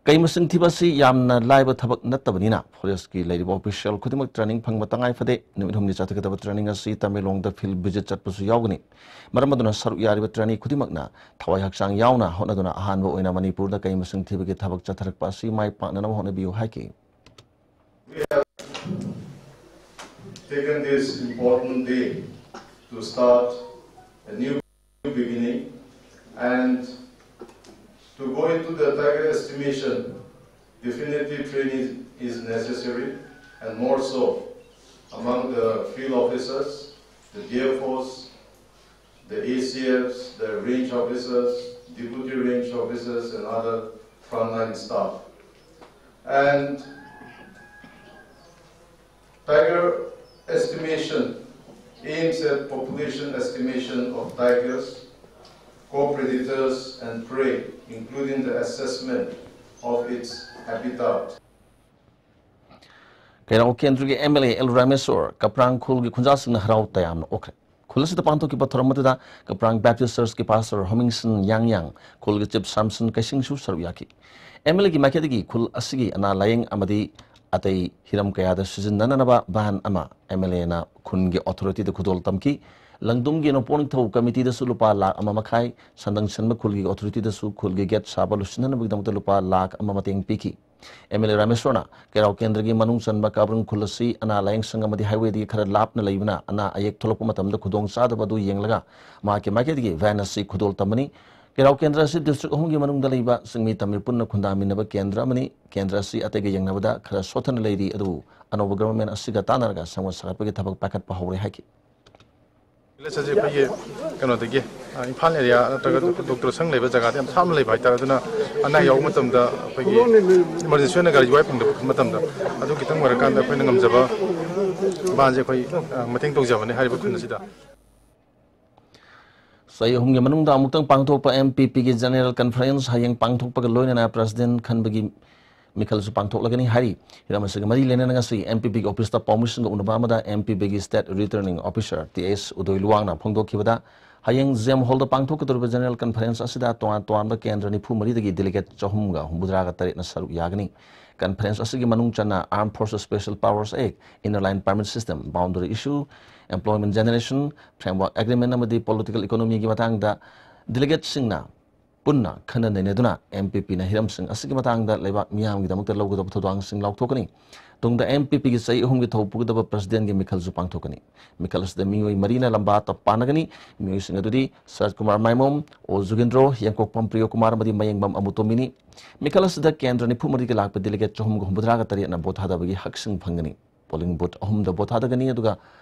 ꯀꯩ ꯃꯁꯤꯡ ꯊꯤꯕ ꯑꯁꯤ ꯌꯥꯝꯅ ꯂꯥꯏꯕ ꯊꯕꯛ ꯅꯠꯇꯕꯅꯤꯅ, forest ꯀꯤ ꯂꯩꯔꯤꯕ official ꯈꯨꯗꯤꯡꯃꯛ training ꯐꯪꯕ ꯇꯉꯥꯏ ꯐꯗꯦ꯫ ꯅꯨꯃꯤꯠ ꯍꯨꯝꯅꯤ ꯆꯠꯊꯒꯗꯕ training ꯑꯁꯤ ꯇꯃꯦꯡꯂꯣꯡꯗ field visit ꯆꯠꯄꯁꯨ ꯌꯥꯎꯒꯅꯤ꯫ ꯃꯔꯝ ꯑꯗꯨꯅ ꯁꯔꯨꯛ ꯌꯥꯔꯤꯕ trainee ꯈꯨꯗꯤꯡꯃꯛꯅ ꯊꯋꯥꯏ ꯍꯛꯆꯥꯡ ꯌꯥꯎꯅ ꯍꯣꯠꯅꯗꯨꯅ ꯑꯍꯥꯟꯕ ꯑꯣꯏꯅ ꯃꯅꯤꯄꯨꯔꯗ ꯀꯩ ꯃꯁꯤꯡ ꯊꯤꯕꯒꯤ ꯊꯕꯛ ꯆꯠꯊꯔꯛꯄ ꯑꯁꯤ ꯃꯥꯏ ꯄꯥꯛꯅꯅꯕ ꯍꯣꯠꯅꯕꯤꯌꯨ ꯍꯥꯏꯈꯤ꯫ We have taken this important day to start a new beginning and to go into the tiger estimation, definitive training is necessary, and more so among the field officers, the D F Os, the A C Fs, the range officers, deputy range officers, and other frontline staff. And tiger estimation aims at population estimation of tigers, co-predators, and prey, including the assessment of its habitat. ꯀꯩꯔꯥꯎ ꯀꯦꯟꯗ꯭ꯔꯒꯤ M L A L Rameshwor ꯀꯄ꯭ꯔꯥꯡ ꯈꯨꯜꯒꯤ ꯈꯨꯟꯖꯥꯁꯤꯡꯅ ꯍꯔꯥꯎ ꯇꯌꯥꯝꯅ ꯑꯣꯛꯈ꯭ꯔꯦ꯫ ꯈꯨꯜ ꯑꯁꯤꯗ ꯄꯥꯡꯊꯣꯛꯈꯤꯕ ꯊꯧꯔꯝ ꯑꯗꯨꯗ ꯀꯄ꯭ꯔꯥꯡ Baptist ꯆꯔꯆꯀꯤ pastor ꯍꯣꯃꯤꯡꯁꯟ ꯌꯥꯡꯌꯥꯡ, ꯈꯨꯜꯒꯤ chief ꯁꯥꯝꯁꯟ ꯀꯩꯁꯤꯡꯁꯨ ꯁꯔꯨꯛ ꯌꯥꯈꯤ꯫ ꯑꯦꯝ ꯑꯦꯜ ꯑꯦꯒꯤ ꯃꯥꯏꯀꯩꯗꯒꯤ ꯈꯨꯜ ꯑꯁꯤꯒꯤ ꯑꯅꯥ ꯂꯥꯌꯦꯡ ꯑꯃꯗꯤ ꯑꯇꯩ ꯍꯤꯔꯝ ꯀꯌꯥꯗ ꯁꯤꯖꯤꯟꯅꯅꯕ ꯚꯥꯟ ꯑꯃ ꯑꯦꯝ ꯑꯦꯜ ꯑꯦꯅ ꯈꯨꯟꯒꯤ ꯑꯣꯊꯣꯔꯤꯇꯤꯗ ꯈꯨꯗꯣꯜ ꯇꯝꯈꯤ꯫ ꯂꯪꯗꯨꯝꯒꯤ ꯅꯣꯡꯄꯣꯛ ꯅꯤꯡꯊꯧ ꯀꯃꯤꯇꯤꯗꯁꯨ ꯂꯨꯄꯥ ꯂꯥꯈ ꯑꯃ ꯃꯈꯥꯏ, ꯁꯟꯗꯪ ꯁꯟꯕ ꯈꯨꯜꯒꯤ ꯑꯣꯊꯣꯔꯤꯇꯤꯗꯁꯨ ꯈꯨꯜꯒꯤ ꯒꯦꯠ ꯁꯥꯕ ꯂꯣꯏꯁꯤꯟꯅꯅꯕꯒꯤꯗꯃꯛꯇ ꯂꯨꯄꯥ ꯂꯥꯈ ꯑꯃ ꯃꯇꯦꯡ ꯄꯤꯈꯤ꯫ ꯑꯦꯝ ꯑꯦꯜ ꯑꯦ ꯔꯥꯃꯦꯁꯣꯔꯅ ꯀꯩꯔꯥꯎ ꯀꯦꯟꯗ꯭ꯔꯒꯤ ꯃꯅꯨꯡ ꯆꯟꯕ ꯀꯥꯕ꯭ꯔꯪ ꯈꯨꯜ ꯑꯁꯤ ꯑꯅꯥ ꯂꯥꯌꯦꯡ ꯁꯪ ꯑꯃꯗꯤ ꯍꯥꯏꯋꯦꯗꯒꯤ ꯈꯔ ꯂꯥꯞꯅ ꯂꯩꯕꯅ ꯑꯅꯥ ꯑꯌꯦꯛ ꯊꯣꯛꯂꯛꯄ ꯃꯇꯝꯗ ꯈꯨꯗꯣꯡ ꯆꯥꯗꯕ ꯑꯗꯨ ꯌꯦꯡꯂꯒ ꯃꯍꯥꯛꯀꯤ ꯃꯥꯏꯀꯩꯗꯒꯤ ꯚꯦꯟ ꯑꯁꯤ ꯈꯨꯗꯣꯜ ꯇꯝꯕꯅꯤ꯫ ꯀꯩꯔꯥꯎ ꯀꯦꯟꯗ꯭ꯔ ꯑꯁꯤ ꯗꯤꯁꯇ꯭ꯔꯤꯛ ꯑꯍꯨꯝꯒꯤ ꯃꯅꯨꯡꯗ ꯂꯩꯕ ꯆꯤꯡꯃꯤ ꯇꯝꯃꯤ ꯄꯨꯟꯅ ꯈꯨꯟꯗꯥꯃꯤꯟꯅꯕ ꯀꯦꯟꯗ꯭ꯔ ꯑꯃꯅꯤ꯫ ꯀꯦꯟꯗ꯭ꯔ ꯑꯁꯤ ꯑꯇꯩꯒ ꯌꯦꯡꯅꯕꯗ ꯈꯔ ꯁꯣꯠꯊꯅ ꯂꯩꯔꯤ, ꯑꯗꯨꯕꯨ ꯑꯅꯧꯕ ꯒꯚꯔꯟꯃꯦꯟ ꯑꯁꯤꯒ ꯇꯥꯟꯅꯔꯒ ꯁꯪꯒꯣꯜ ꯁꯥꯒꯠꯄꯒꯤ ꯊꯕꯛ ꯄꯥꯏꯈꯠꯄ ꯍꯧꯔꯦ ꯍꯥꯏꯈꯤ꯫ ꯚꯤꯂꯦꯖ ꯑꯁꯤ ꯑꯩꯈꯣꯏꯒꯤ ꯀꯩꯅꯣꯗꯒꯤ, ꯑ, ꯏꯝꯐꯥꯜ ꯑꯦꯔꯤꯌꯥ ꯅꯠꯇ꯭ꯔꯒ ꯗꯣꯛꯇꯔ ꯁꯪ ꯂꯩꯕ ꯖꯒꯥꯗꯤ ꯌꯥꯝ ꯊꯥꯞꯅ ꯂꯩꯕ ꯍꯥꯏꯇꯥꯔꯦ꯫ ꯑꯗꯨꯅ ꯑꯅꯥ ꯌꯥꯎꯕ ꯃꯇꯝꯗ ꯑꯩꯈꯣꯏꯒꯤ ꯏꯃꯥꯔꯖꯦꯟꯁꯤ ꯑꯣꯏꯅ ꯒꯥꯔꯤ ꯋꯥꯏ ꯐꯪꯗꯕ ꯃꯇꯝꯗ ꯑꯗꯨ ꯈꯤꯇꯪ ꯑꯣꯏꯔꯀꯥꯟꯗ ꯑꯩꯈꯣꯏꯅ ꯉꯝꯖꯕ ꯚꯥꯟꯁꯦ ꯑꯩꯈꯣꯏ, ꯑ, ꯃꯇꯦꯡ ꯇꯧꯖꯕꯅꯦ ꯍꯥꯏꯔꯤꯕ ꯈꯨꯟ ꯑꯁꯤꯗ꯫ ꯆꯍꯤ ꯑꯍꯨꯝꯒꯤ ꯃꯅꯨꯡꯗ ꯑꯃꯨꯛꯇꯪ ꯄꯥꯡꯊꯣꯛꯄ ꯑꯦꯝ ꯄꯤ ꯄꯤꯒꯤ ꯖꯦꯅꯦꯔꯦꯜ ꯀꯟꯐꯔꯦꯟꯁ ꯍꯌꯦꯡ ꯄꯥꯡꯊꯣꯛꯄꯒ ꯂꯣꯏꯅꯅ ꯄ꯭ꯔꯁꯤꯗꯦꯟ ꯈꯟꯕꯒꯤ ꯃꯤꯈꯜꯁꯨ ꯄꯥꯡꯊꯣꯛꯂꯒꯅꯤ ꯍꯥꯏꯔꯤ꯫ ꯍꯤꯔꯝ ꯑꯁꯤꯒ ꯃꯔꯤ ꯂꯩꯅꯅ ꯉꯁꯤ ꯑꯦꯝ ꯄꯤ ꯄꯤꯒꯤ ꯑꯣꯐꯤꯁꯇ ꯄꯥꯎꯃꯤꯁꯤꯡꯒ ꯎꯅꯕ ꯑꯃꯗ ꯑꯦꯝ ꯄꯤ ꯄꯤꯒꯤ ꯁ꯭ꯇꯦꯠ ꯔꯤꯇꯔꯅꯤꯡ ꯑꯣꯐꯤꯁꯥꯔ ꯇꯤ ꯑꯦꯁ ꯎꯗꯣꯏ ꯂꯨꯋꯥꯡꯅ ꯐꯣꯡꯗꯣꯛꯈꯤꯕꯗ, ꯍꯌꯦꯡ ꯖꯦꯝ ꯍꯣꯜꯗ ꯄꯥꯡꯊꯣꯛꯀꯗꯧꯔꯤꯕ ꯖꯦꯅꯦꯔꯦꯜ ꯀꯟꯐꯔꯦꯟꯁ ꯑꯁꯤꯗ ꯇꯣꯉꯥꯟ ꯇꯣꯉꯥꯟꯕ ꯀꯦꯟꯗ꯭ꯔ ꯅꯤꯐꯨ ꯃꯔꯤꯗꯒꯤ ꯗꯦꯂꯤꯒꯦꯠ ꯆꯍꯨꯝꯒ ꯍꯨꯝꯐꯨꯇꯔꯥꯒ ꯇꯔꯦꯠꯅ ꯁꯔꯨꯛ ꯌꯥꯒꯅꯤ꯫ ꯀꯟꯐꯔꯦꯟꯁ ꯑꯁꯤꯒꯤ ꯃꯅꯨꯡ ꯆꯟꯅ Armed Forces Special Powers Act, Inner Line Permit System, Boundary Issue, Employment Generation, Framework Agreement ꯑꯃꯗꯤ Political Economyꯒꯤ ꯃꯇꯥꯡꯗ ꯗꯦꯂꯤꯒꯦꯠꯁꯤꯡꯅ ꯄꯨꯟꯅ ꯈꯟꯅ ꯅꯩꯅꯗꯨꯅ ꯑꯦꯝ ꯄꯤ ꯄꯤꯅ ꯍꯤꯔꯝꯁꯤꯡ ꯑꯁꯤꯒꯤ ꯃꯇꯥꯡꯗ ꯂꯩꯕꯥꯛ ꯃꯤꯌꯥꯝꯒꯤꯗꯃꯛꯇ ꯂꯧꯒꯗꯕ ꯊꯧꯗꯥꯡꯁꯤꯡ ꯂꯥꯎꯊꯣꯛꯀꯅꯤ꯫ ꯇꯨꯡꯗ ꯑꯦꯝ ꯄꯤ ꯄꯤꯒꯤ ꯆꯍꯤ ꯑꯍꯨꯝꯒꯤ ꯊꯧ ꯄꯨꯒꯗꯕ ꯄ꯭ꯔꯁꯤꯗꯦꯟꯒꯤ ꯃꯤꯈꯜꯁꯨ ꯄꯥꯡꯊꯣꯛꯀꯅꯤ꯫ ꯃꯤꯈꯜ ꯑꯁꯤꯗ ꯃꯤꯑꯣꯏ ꯃꯔꯤꯅ ꯂꯝꯕꯥ ꯇꯞ ꯄꯥꯟꯅꯒꯅꯤ꯫ ꯃꯤꯑꯣꯏꯁꯤꯡ ꯑꯗꯨꯗꯤ ꯁꯔꯠ ꯀꯨꯃꯥꯔ ꯃꯥꯏꯃꯣꯝ, ꯑꯣ ꯖꯨꯒꯦꯟꯗ꯭ꯔꯣ, ꯌꯦꯡꯀꯣꯛꯄꯝ ꯄ꯭ꯔꯤꯌꯣ ꯀꯨꯃꯥꯔ ꯑꯃꯗꯤ ꯃꯌꯦꯡꯕꯝ ꯑꯃꯨꯇꯣꯃꯤꯅꯤ꯫ ꯃꯤꯈꯜ ꯑꯁꯤꯗ ꯀꯦꯟꯗ꯭ꯔ ꯅꯤꯐꯨ ꯃꯔꯤꯒꯤ ꯂꯥꯛꯄ ꯗꯦꯂꯤꯒꯦꯠ ꯆꯍꯨꯝꯒ ꯍꯨꯝꯐꯨꯇꯔꯥꯒ ꯇꯔꯦꯠꯅ ꯚꯣꯠ ꯊꯥꯗꯕꯒꯤ ꯍꯛꯁꯤꯡ ꯐꯪꯒꯅꯤ꯫ ꯄꯣꯂꯤꯡ ꯕꯨꯊ ꯑꯍꯨꯝꯗ ꯚꯣꯠ ꯊꯥꯗꯒꯅꯤ, ꯑꯗꯨꯒ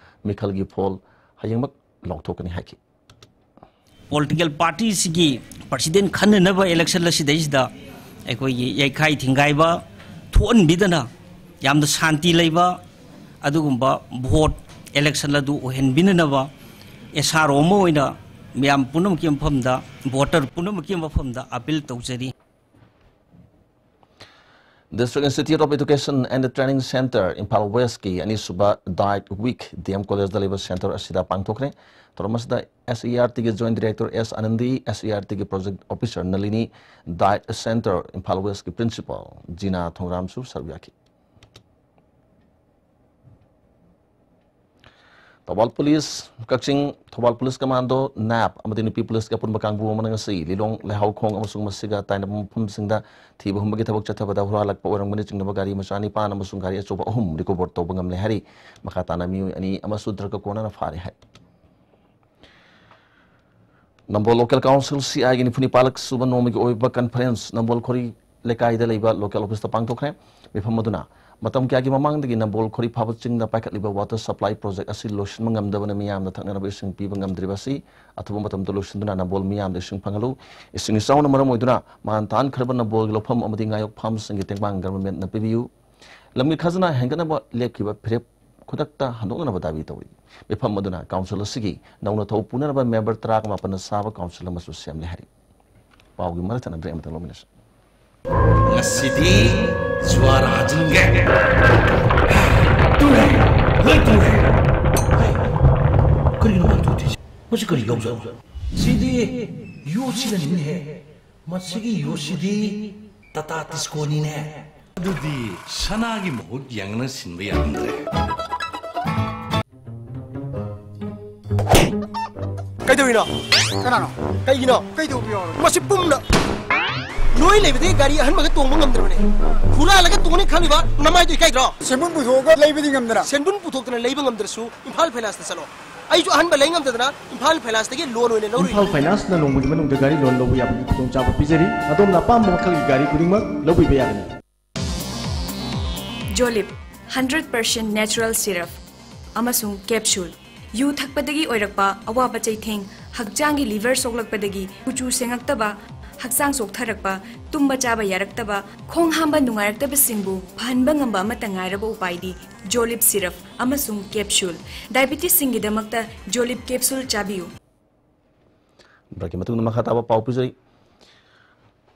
ꯃꯤꯈꯜꯒꯤ ꯐꯣꯜ ꯍꯌꯦꯡꯃꯛ ꯂꯥꯎꯊꯣꯛꯀꯅꯤ ꯍꯥꯏꯈꯤ꯫ ꯄꯣꯂꯤꯇꯤꯀꯦꯜ ꯄꯥꯔꯇꯤꯁꯤꯒꯤ ꯄ꯭ꯔꯁꯤꯗꯦꯟ ꯈꯟꯅꯅꯕ ꯏꯂꯦꯛꯁꯟ ꯑꯁꯤꯗꯩꯁꯤꯗ ꯑꯩꯈꯣꯏꯒꯤ ꯌꯩꯈꯥꯏ ꯊꯤꯡꯒꯥꯏꯕ ꯊꯣꯛꯍꯟꯕꯤꯗꯅ, ꯌꯥꯝꯅ ꯁꯥꯟꯇꯤ ꯂꯩꯕ ꯑꯗꯨꯒꯨꯝꯕ ꯚꯣꯠ ꯏꯂꯦꯛꯁꯟ ꯑꯗꯨ ꯑꯣꯏꯍꯟꯕꯤꯅꯅꯕ ꯑꯦꯁ ꯑꯥꯔ ꯑꯣ ꯑꯃ ꯑꯣꯏꯅ ꯃꯤꯌꯥꯝ ꯄꯨꯝꯅꯃꯛꯀꯤ ꯃꯐꯝꯗ, ꯚꯣꯇꯔ ꯄꯨꯝꯅꯃꯛꯀꯤ ꯃꯐꯝꯗ ꯑꯄꯤꯜ ꯇꯧꯖꯔꯤ꯫ District Institute of Education and Training Centre, Imphal ꯋꯦꯁꯀꯤ ꯑꯅꯤꯁꯨꯕ ꯗꯥꯏꯠ ꯋꯤꯛ ꯗꯤ ꯑꯦꯝ ꯀꯣꯂꯦꯖꯗ ꯂꯩꯕ ꯁꯦꯟꯇꯔ ꯑꯁꯤꯗ ꯄꯥꯡꯊꯣꯛꯈ꯭ꯔꯦ꯫ ꯊꯧꯔꯝ ꯑꯁꯤꯗ ꯑꯦꯁ ꯏ ꯑꯥꯔ ꯇꯤꯒꯤ joint director S Anandi, S E R ꯇꯤꯒꯤ project officer Nalini, diet centre Imphal ꯋꯦꯁꯀꯤ ꯄ꯭ꯔꯤꯟꯁꯤꯄꯥꯜ ꯖꯤꯅꯥ ꯊꯣꯡꯒ꯭ꯔꯥꯝꯁꯨ ꯁꯔꯨꯛ ꯌꯥꯈꯤ꯫ Thoubal police, Kakching Thoubal police commando, ꯅꯦꯞ, ꯑꯃꯗꯤ ꯅꯨꯄꯤ ꯄꯨꯂꯤꯁꯀꯤ ꯑꯄꯨꯟꯕ ꯀꯥꯡꯕꯨ ꯑꯃꯅ ꯉꯁꯤ ꯂꯤꯂꯣꯡ, ꯂꯩꯍꯥꯎꯈꯣꯡ ꯑꯃꯁꯨꯡ ꯃꯁꯤꯒ ꯇꯥꯏꯅꯕ ꯃꯐꯝꯁꯤꯡꯗ ꯊꯤꯕ ꯍꯨꯝꯕꯒꯤ ꯊꯕꯛ ꯆꯠꯊꯕꯗ ꯍꯨꯔꯥꯜꯂꯛꯄ ꯑꯣꯏꯔꯝꯒꯅꯤ ꯆꯤꯡꯅꯕ ꯒꯥꯔꯤ ꯃꯆꯥ ꯅꯤꯄꯥꯟ ꯑꯃꯁꯨꯡ ꯒꯥꯔꯤ ꯑꯆꯧꯕ ꯑꯍꯨꯝ ꯔꯤꯀꯣꯚꯔ ꯇꯧꯕ ꯉꯝꯂꯦ ꯍꯥꯏꯔꯤ꯫ ꯃꯈꯥ ꯇꯥꯅ ꯃꯤꯑꯣꯏ ꯑꯅꯤ ꯑꯃꯁꯨ ꯗ꯭ꯔꯒ ꯀꯣꯟꯅꯅ ꯐꯥꯔꯦ ꯍꯥꯏ꯫ ꯅꯝꯕꯣꯜ ꯂꯣꯀꯦꯜ ꯀꯥꯎꯟꯁꯤꯜ, ꯁꯤ ꯑꯥꯏꯒꯤ ꯅꯤꯐꯨ ꯅꯤꯄꯥꯜꯂꯛ ꯁꯨꯕ ꯅꯣꯡꯃꯒꯤ ꯑꯣꯏꯕ ꯀꯟꯐꯔꯦꯟꯁ ꯅꯝꯕꯣꯜ ꯈꯣꯔꯤ ꯂꯩꯀꯥꯏꯗ ꯂꯩꯕ ꯂꯣꯀꯦꯜ ꯑꯣꯐꯤꯁꯇ ꯄꯥꯡꯊꯣꯛꯈ꯭ꯔꯦ꯫ ꯃꯤꯐꯝ ꯑꯗꯨꯅ ꯃꯇꯝ ꯀꯌꯥꯒꯤ ꯃꯃꯥꯡꯗꯒꯤ ꯅꯝꯕꯣꯜ ꯈꯣꯔꯤ ꯐꯥꯕ ꯆꯤꯡꯗ ꯄꯥꯏꯈꯠꯂꯤꯕ ꯋꯥꯇꯔ ꯁꯄ꯭ꯂꯥꯏ ꯄ꯭ꯔꯣꯖꯦꯛ ꯑꯁꯤ ꯂꯣꯏꯁꯤꯟꯕ ꯉꯝꯗꯕꯅ ꯃꯤꯌꯥꯝꯗ ꯊꯛꯅꯅꯕ ꯏꯁꯤꯡ ꯄꯤꯕ ꯉꯝꯗ꯭ꯔꯤꯕ ꯑꯁꯤ ꯑꯊꯨꯕ ꯃꯇꯝꯗ ꯂꯣꯏꯁꯤꯟꯗꯨꯅ ꯅꯝꯕꯣꯜ ꯃꯤꯌꯥꯝꯗ ꯏꯁꯤꯡ ꯐꯪꯍꯜꯂꯨ꯫ ꯏꯁꯤꯡ ꯏꯆꯥꯎꯅ ꯃꯔꯝ ꯑꯣꯏꯗꯨꯅ ꯃꯥꯟ ꯇꯥꯍꯟꯈ꯭ꯔꯕ ꯅꯝꯕꯣꯜꯒꯤ ꯂꯧꯐꯝ ꯑꯃꯗꯤ ꯉꯥꯌꯣꯛ ꯐꯥꯝꯁꯤꯡꯒꯤ ꯇꯦꯡꯕꯥꯡ ꯒꯚꯔꯟꯃꯦꯟꯠꯅ ꯄꯤꯕꯤꯌꯨ꯫ ꯂꯝꯒꯤ ꯈꯖꯅꯥ ꯍꯦꯟꯒꯠꯅꯕ ꯂꯦꯞꯈꯤꯕ ꯐꯤꯔꯦꯞ ꯈꯨꯗꯛꯇ ꯍꯟꯗꯣꯛꯅꯅꯕ ꯗꯥꯕꯤ ꯇꯧꯔꯤ꯫ ꯃꯤꯐꯝ ꯑꯗꯨꯅ ꯀꯥꯎꯟꯁꯤꯜ ꯑꯁꯤꯒꯤ ꯅꯧꯅ ꯊꯧ ꯄꯨꯅꯅꯕ ꯃꯦꯝꯕꯔ ꯇꯔꯥꯒ ꯃꯥꯄꯟꯅ ꯁꯥꯕ ꯀꯥꯎꯟꯁꯤꯜ ꯑꯃꯁꯨ ꯁꯦꯝꯂꯦ ꯍꯥꯏꯔꯤ꯫ ꯄꯥꯎꯒꯤ ꯃꯔꯛ ꯊꯠꯅ ꯕ꯭ꯔꯦꯛ ꯑꯃꯇꯪ ꯂꯧꯃꯤꯟꯅꯁꯤ꯫ ꯉꯁꯤꯗꯤ ꯖꯨꯋꯥꯔ ꯍꯥꯖꯤꯟꯒꯦ꯫ ꯇꯨꯔꯦ, ꯂꯣꯏ ꯇꯨꯔꯦ꯫ ꯍꯩ, ꯀꯔꯤꯅꯣ ꯃꯥ ꯇꯧꯗꯣꯏꯁꯦ? ꯃꯁꯤ ꯀꯔꯤ ꯌꯥꯎꯖꯥꯠꯅꯣ? ꯁꯤꯗꯤ ꯌꯨ ꯁꯤꯅꯅꯤꯅꯦꯍꯦ꯫ ꯃꯁꯤꯒꯤ ꯌꯨ ꯁꯤꯗꯤ ꯇꯥꯇꯥ ꯇꯤꯁꯀꯣꯅꯤꯅꯦ꯫ ꯑꯗꯨꯗꯤ ꯁꯅꯥꯒꯤ ꯃꯍꯨꯠ ꯌꯥꯡꯅ ꯁꯤꯟꯕ ꯌꯥꯔꯝꯗ꯭ꯔꯦ꯫ ꯀꯩꯗꯧꯔꯤꯅꯣ? ꯀꯅꯥꯅꯣ? ꯀꯩꯒꯤꯅꯣ? ꯀꯩꯗꯧꯕ ꯌꯥꯎꯔꯒꯦ? ꯃꯁꯤ ꯄꯨꯝꯅ ꯅꯣꯏ ꯂꯩꯕꯗꯒꯤ ꯒꯥꯔꯤ ꯑꯍꯟꯕꯒ ꯇꯣꯡꯕ ꯉꯝꯗ꯭ꯔꯕꯅꯦ꯫ ꯍꯨꯔꯥꯜꯂꯒ ꯇꯣꯡꯅꯤ ꯈꯜꯂꯤꯕ ꯅꯃꯥꯏꯗꯣ ꯏꯀꯥꯏꯗ꯭ꯔꯣ? ꯁꯦꯟꯕꯨꯟ ꯄꯨꯊꯣꯛꯑꯒ ꯂꯩꯕꯗꯤ ꯉꯝꯗꯅ꯫ ꯁꯦꯟꯕꯨꯟ ꯄꯨꯊꯣꯛꯇꯅ ꯂꯩꯕ ꯉꯝꯗ꯭ꯔꯁꯨ ꯏꯝꯐꯥꯜ ꯐꯥꯏꯅꯥꯟꯁꯇ ꯆꯠꯂꯣ꯫ ꯑꯩꯁꯨ ꯑꯍꯟꯕ ꯂꯩ ꯉꯝꯗꯗꯅ ꯏꯝꯐꯥꯜ ꯐꯥꯏꯅꯥꯟꯁꯇꯒꯤ ꯂꯣꯟ ꯑꯣꯏꯅ ꯂꯧꯔꯨꯏ꯫ ꯏꯝꯐꯥꯜ ꯐꯥꯏꯅꯥꯟꯁꯅ ꯅꯣꯡꯃꯒꯤ ꯃꯅꯨꯡꯗ ꯒꯥꯔꯤ ꯂꯣꯟ ꯂꯧꯕ ꯌꯥꯕꯒꯤ ꯈꯨꯗꯣꯡꯆꯥꯕ ꯄꯤꯖꯔꯤ꯫ ꯑꯗꯣꯝꯅ ꯑꯄꯥꯝꯕ ꯃꯈꯜꯒꯤ ꯒꯥꯔꯤ ꯈꯨꯗꯤꯡꯃꯛ ꯂꯧꯕꯤꯕ ꯌꯥꯒꯅꯤ꯫ ꯖꯣꯂꯤꯞ, ꯍꯟꯗ꯭ꯔꯦꯠ ꯄꯥꯔꯁꯦꯟ ꯅꯦꯆꯔꯦꯜ ꯁꯤꯔꯞ ꯑꯃꯁꯨꯡ ꯀꯦꯞꯁꯨꯜ꯫ ꯌꯨ ꯊꯛꯄꯗꯒꯤ ꯑꯣꯏꯔꯛꯄ ꯑꯋꯥꯕ ꯆꯩꯊꯦꯡ, ꯍꯛꯆꯥꯡꯒꯤ ꯂꯤꯚꯔ ꯁꯣꯛꯂꯛꯄꯗꯒꯤ ꯀꯨꯆꯨ ꯁꯦꯡꯉꯛꯇꯕ, ꯍꯛꯆꯥꯡ ꯆꯣꯛꯊꯔꯛꯄ, ꯇꯨꯝꯕ ꯆꯥꯕ ꯌꯥꯔꯛꯇꯕ, ꯈꯣꯡ ꯍꯥꯝꯕ ꯅꯨꯡꯉꯥꯏꯔꯛꯇꯕꯁꯤꯡꯕꯨ ꯐꯍꯟꯕ ꯉꯝꯕ ꯑꯃꯠꯇ ꯉꯥꯏꯔꯕ ꯎꯄꯥꯏꯗꯤ ꯖꯣꯂꯤꯞ ꯁꯤꯔꯞ ꯑꯃꯁꯨꯡ ꯀꯦꯞꯁꯨꯜ꯫ ꯗꯥꯏꯕꯤꯇꯤꯁꯁꯤꯡꯒꯤꯗꯃꯛꯇ ꯖꯣꯂꯤꯞ ꯀꯦꯞꯁꯨꯜ ꯆꯥꯕꯤꯌꯨ꯫ ꯕ꯭ꯔꯦꯛꯀꯤ ꯃꯇꯨꯡꯗ ꯃꯈꯥ ꯇꯥꯕ ꯄꯥꯎ ꯄꯤꯖꯔꯤ꯫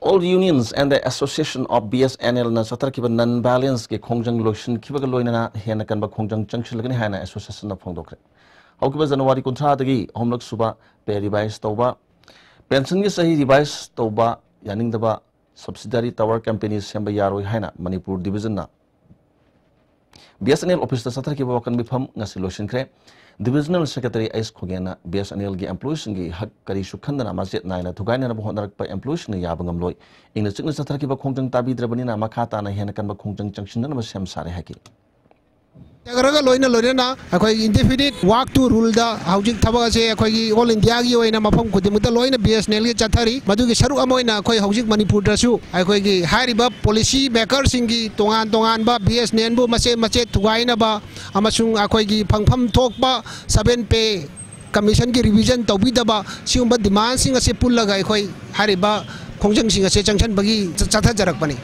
All unions and the Association of B S N L ꯅ ꯆꯠꯊꯔꯛꯈꯤꯕ non violence ꯀꯤ ꯈꯣꯡꯖꯪ ꯂꯣꯏꯁꯤꯟꯈꯤꯕꯒ ꯂꯣꯏꯅꯅ ꯍꯦꯟꯅ ꯀꯟꯕ ꯈꯣꯡꯖꯪ ꯆꯪꯁꯤꯜꯂꯒꯅꯤ ꯍꯥꯏꯅ association ꯅ ꯐꯣꯡꯗꯣꯛꯈ꯭ꯔꯦ꯫ ꯍꯧꯈꯤꯕ ꯖꯅꯋꯥꯔꯤ ꯀꯨꯟꯊ꯭ꯔꯥꯗꯒꯤ ꯑꯍꯨꯝꯂꯛ ꯁꯨꯕ pay revise ꯇꯧꯕ, pension ꯒꯤ ꯆꯍꯤ revise ꯇꯧꯕ ꯌꯥꯅꯤꯡꯗꯕ subsidiary tower company ꯁꯦꯝꯕ ꯌꯥꯔꯣꯏ ꯍꯥꯏꯅ ꯃꯅꯤꯄꯨꯔ division ꯅ B S N L office ꯇ ꯆꯠꯊꯔꯛꯈꯤꯕ ꯋꯥꯀꯟ ꯃꯤꯐꯝ ꯉꯁꯤ ꯂꯣꯏꯁꯤꯟꯈ꯭ꯔꯦ꯫ Divisional Secretary ꯑꯩꯆ ꯈꯣꯒꯦꯟꯅ B S N L ꯒꯤ employee ꯁꯤꯡꯒꯤ ꯍꯛ ꯀꯔꯤꯁꯨ ꯈꯟꯗꯅ ꯃꯆꯦꯠ ꯅꯥꯏꯅ ꯊꯨꯒꯥꯏꯅꯅꯕ ꯍꯣꯠꯅꯔꯛꯄ employee ꯁꯤꯡꯅ ꯌꯥꯕ ꯉꯝꯂꯣꯏ꯫ ꯏꯪꯅ ꯆꯤꯛꯅ ꯆꯠꯊꯔꯛꯈꯤꯕ ꯈꯣꯡꯖꯪ ꯇꯥꯕꯤꯗ꯭ꯔꯕꯅꯤꯅ ꯃꯈꯥ ꯇꯥꯅ ꯍꯦꯟꯅ ꯀꯟꯕ ꯈꯣꯡꯖꯪ ꯆꯪꯁꯤꯟꯅꯅꯕ ꯁꯦꯝ ꯁꯥꯔꯦ ꯍꯥꯏꯈꯤ꯫ ꯇꯒꯔꯒ ꯂꯣꯏꯅ ꯂꯣꯏꯅꯅ ꯑꯩꯈꯣꯏ indefinite work to rule ꯗ ꯍꯧꯖꯤꯛ ꯊꯕꯛ ꯑꯁꯦ ꯑꯩꯈꯣꯏꯒꯤ all India ꯒꯤ ꯑꯣꯏꯅ ꯃꯐꯝ ꯈꯨꯗꯤꯡꯃꯛꯇ ꯂꯣꯏꯅ B S N L ꯒꯤ ꯆꯠꯊꯔꯤ꯫ ꯃꯗꯨꯒꯤ ꯁꯔꯨꯛ ꯑꯃ ꯑꯣꯏꯅ ꯑꯩꯈꯣꯏ ꯍꯧꯖꯤꯛ ꯃꯅꯤꯄꯨꯔꯗꯁꯨ ꯑꯩꯈꯣꯏꯒꯤ ꯍꯥꯏꯔꯤꯕ policy maker ꯁꯤꯡꯒꯤ ꯇꯣꯉꯥꯟ ꯇꯣꯉꯥꯟꯕ B S N L ꯕꯨ ꯃꯆꯦꯠ ꯃꯆꯦꯠ ꯊꯨꯒꯥꯏꯅꯕ ꯑꯃꯁꯨꯡ ꯑꯩꯈꯣꯏꯒꯤ ꯐꯪꯐꯝ ꯊꯣꯛꯄ seven pay commission ꯒꯤ revision ꯇꯧꯕꯤꯗꯕ, ꯁꯤꯒꯨꯝꯕ demand ꯁꯤꯡ ꯑꯁꯤ ꯄꯨꯜꯂꯒ ꯑꯩꯈꯣꯏ ꯍꯥꯏꯔꯤꯕ ꯈꯣꯡꯖꯪꯁꯤꯡ ꯑꯁꯤ ꯆꯪꯁꯤꯟꯕꯒꯤ ꯆ-, ꯆꯠꯊꯖꯔꯛꯄꯅꯤ꯫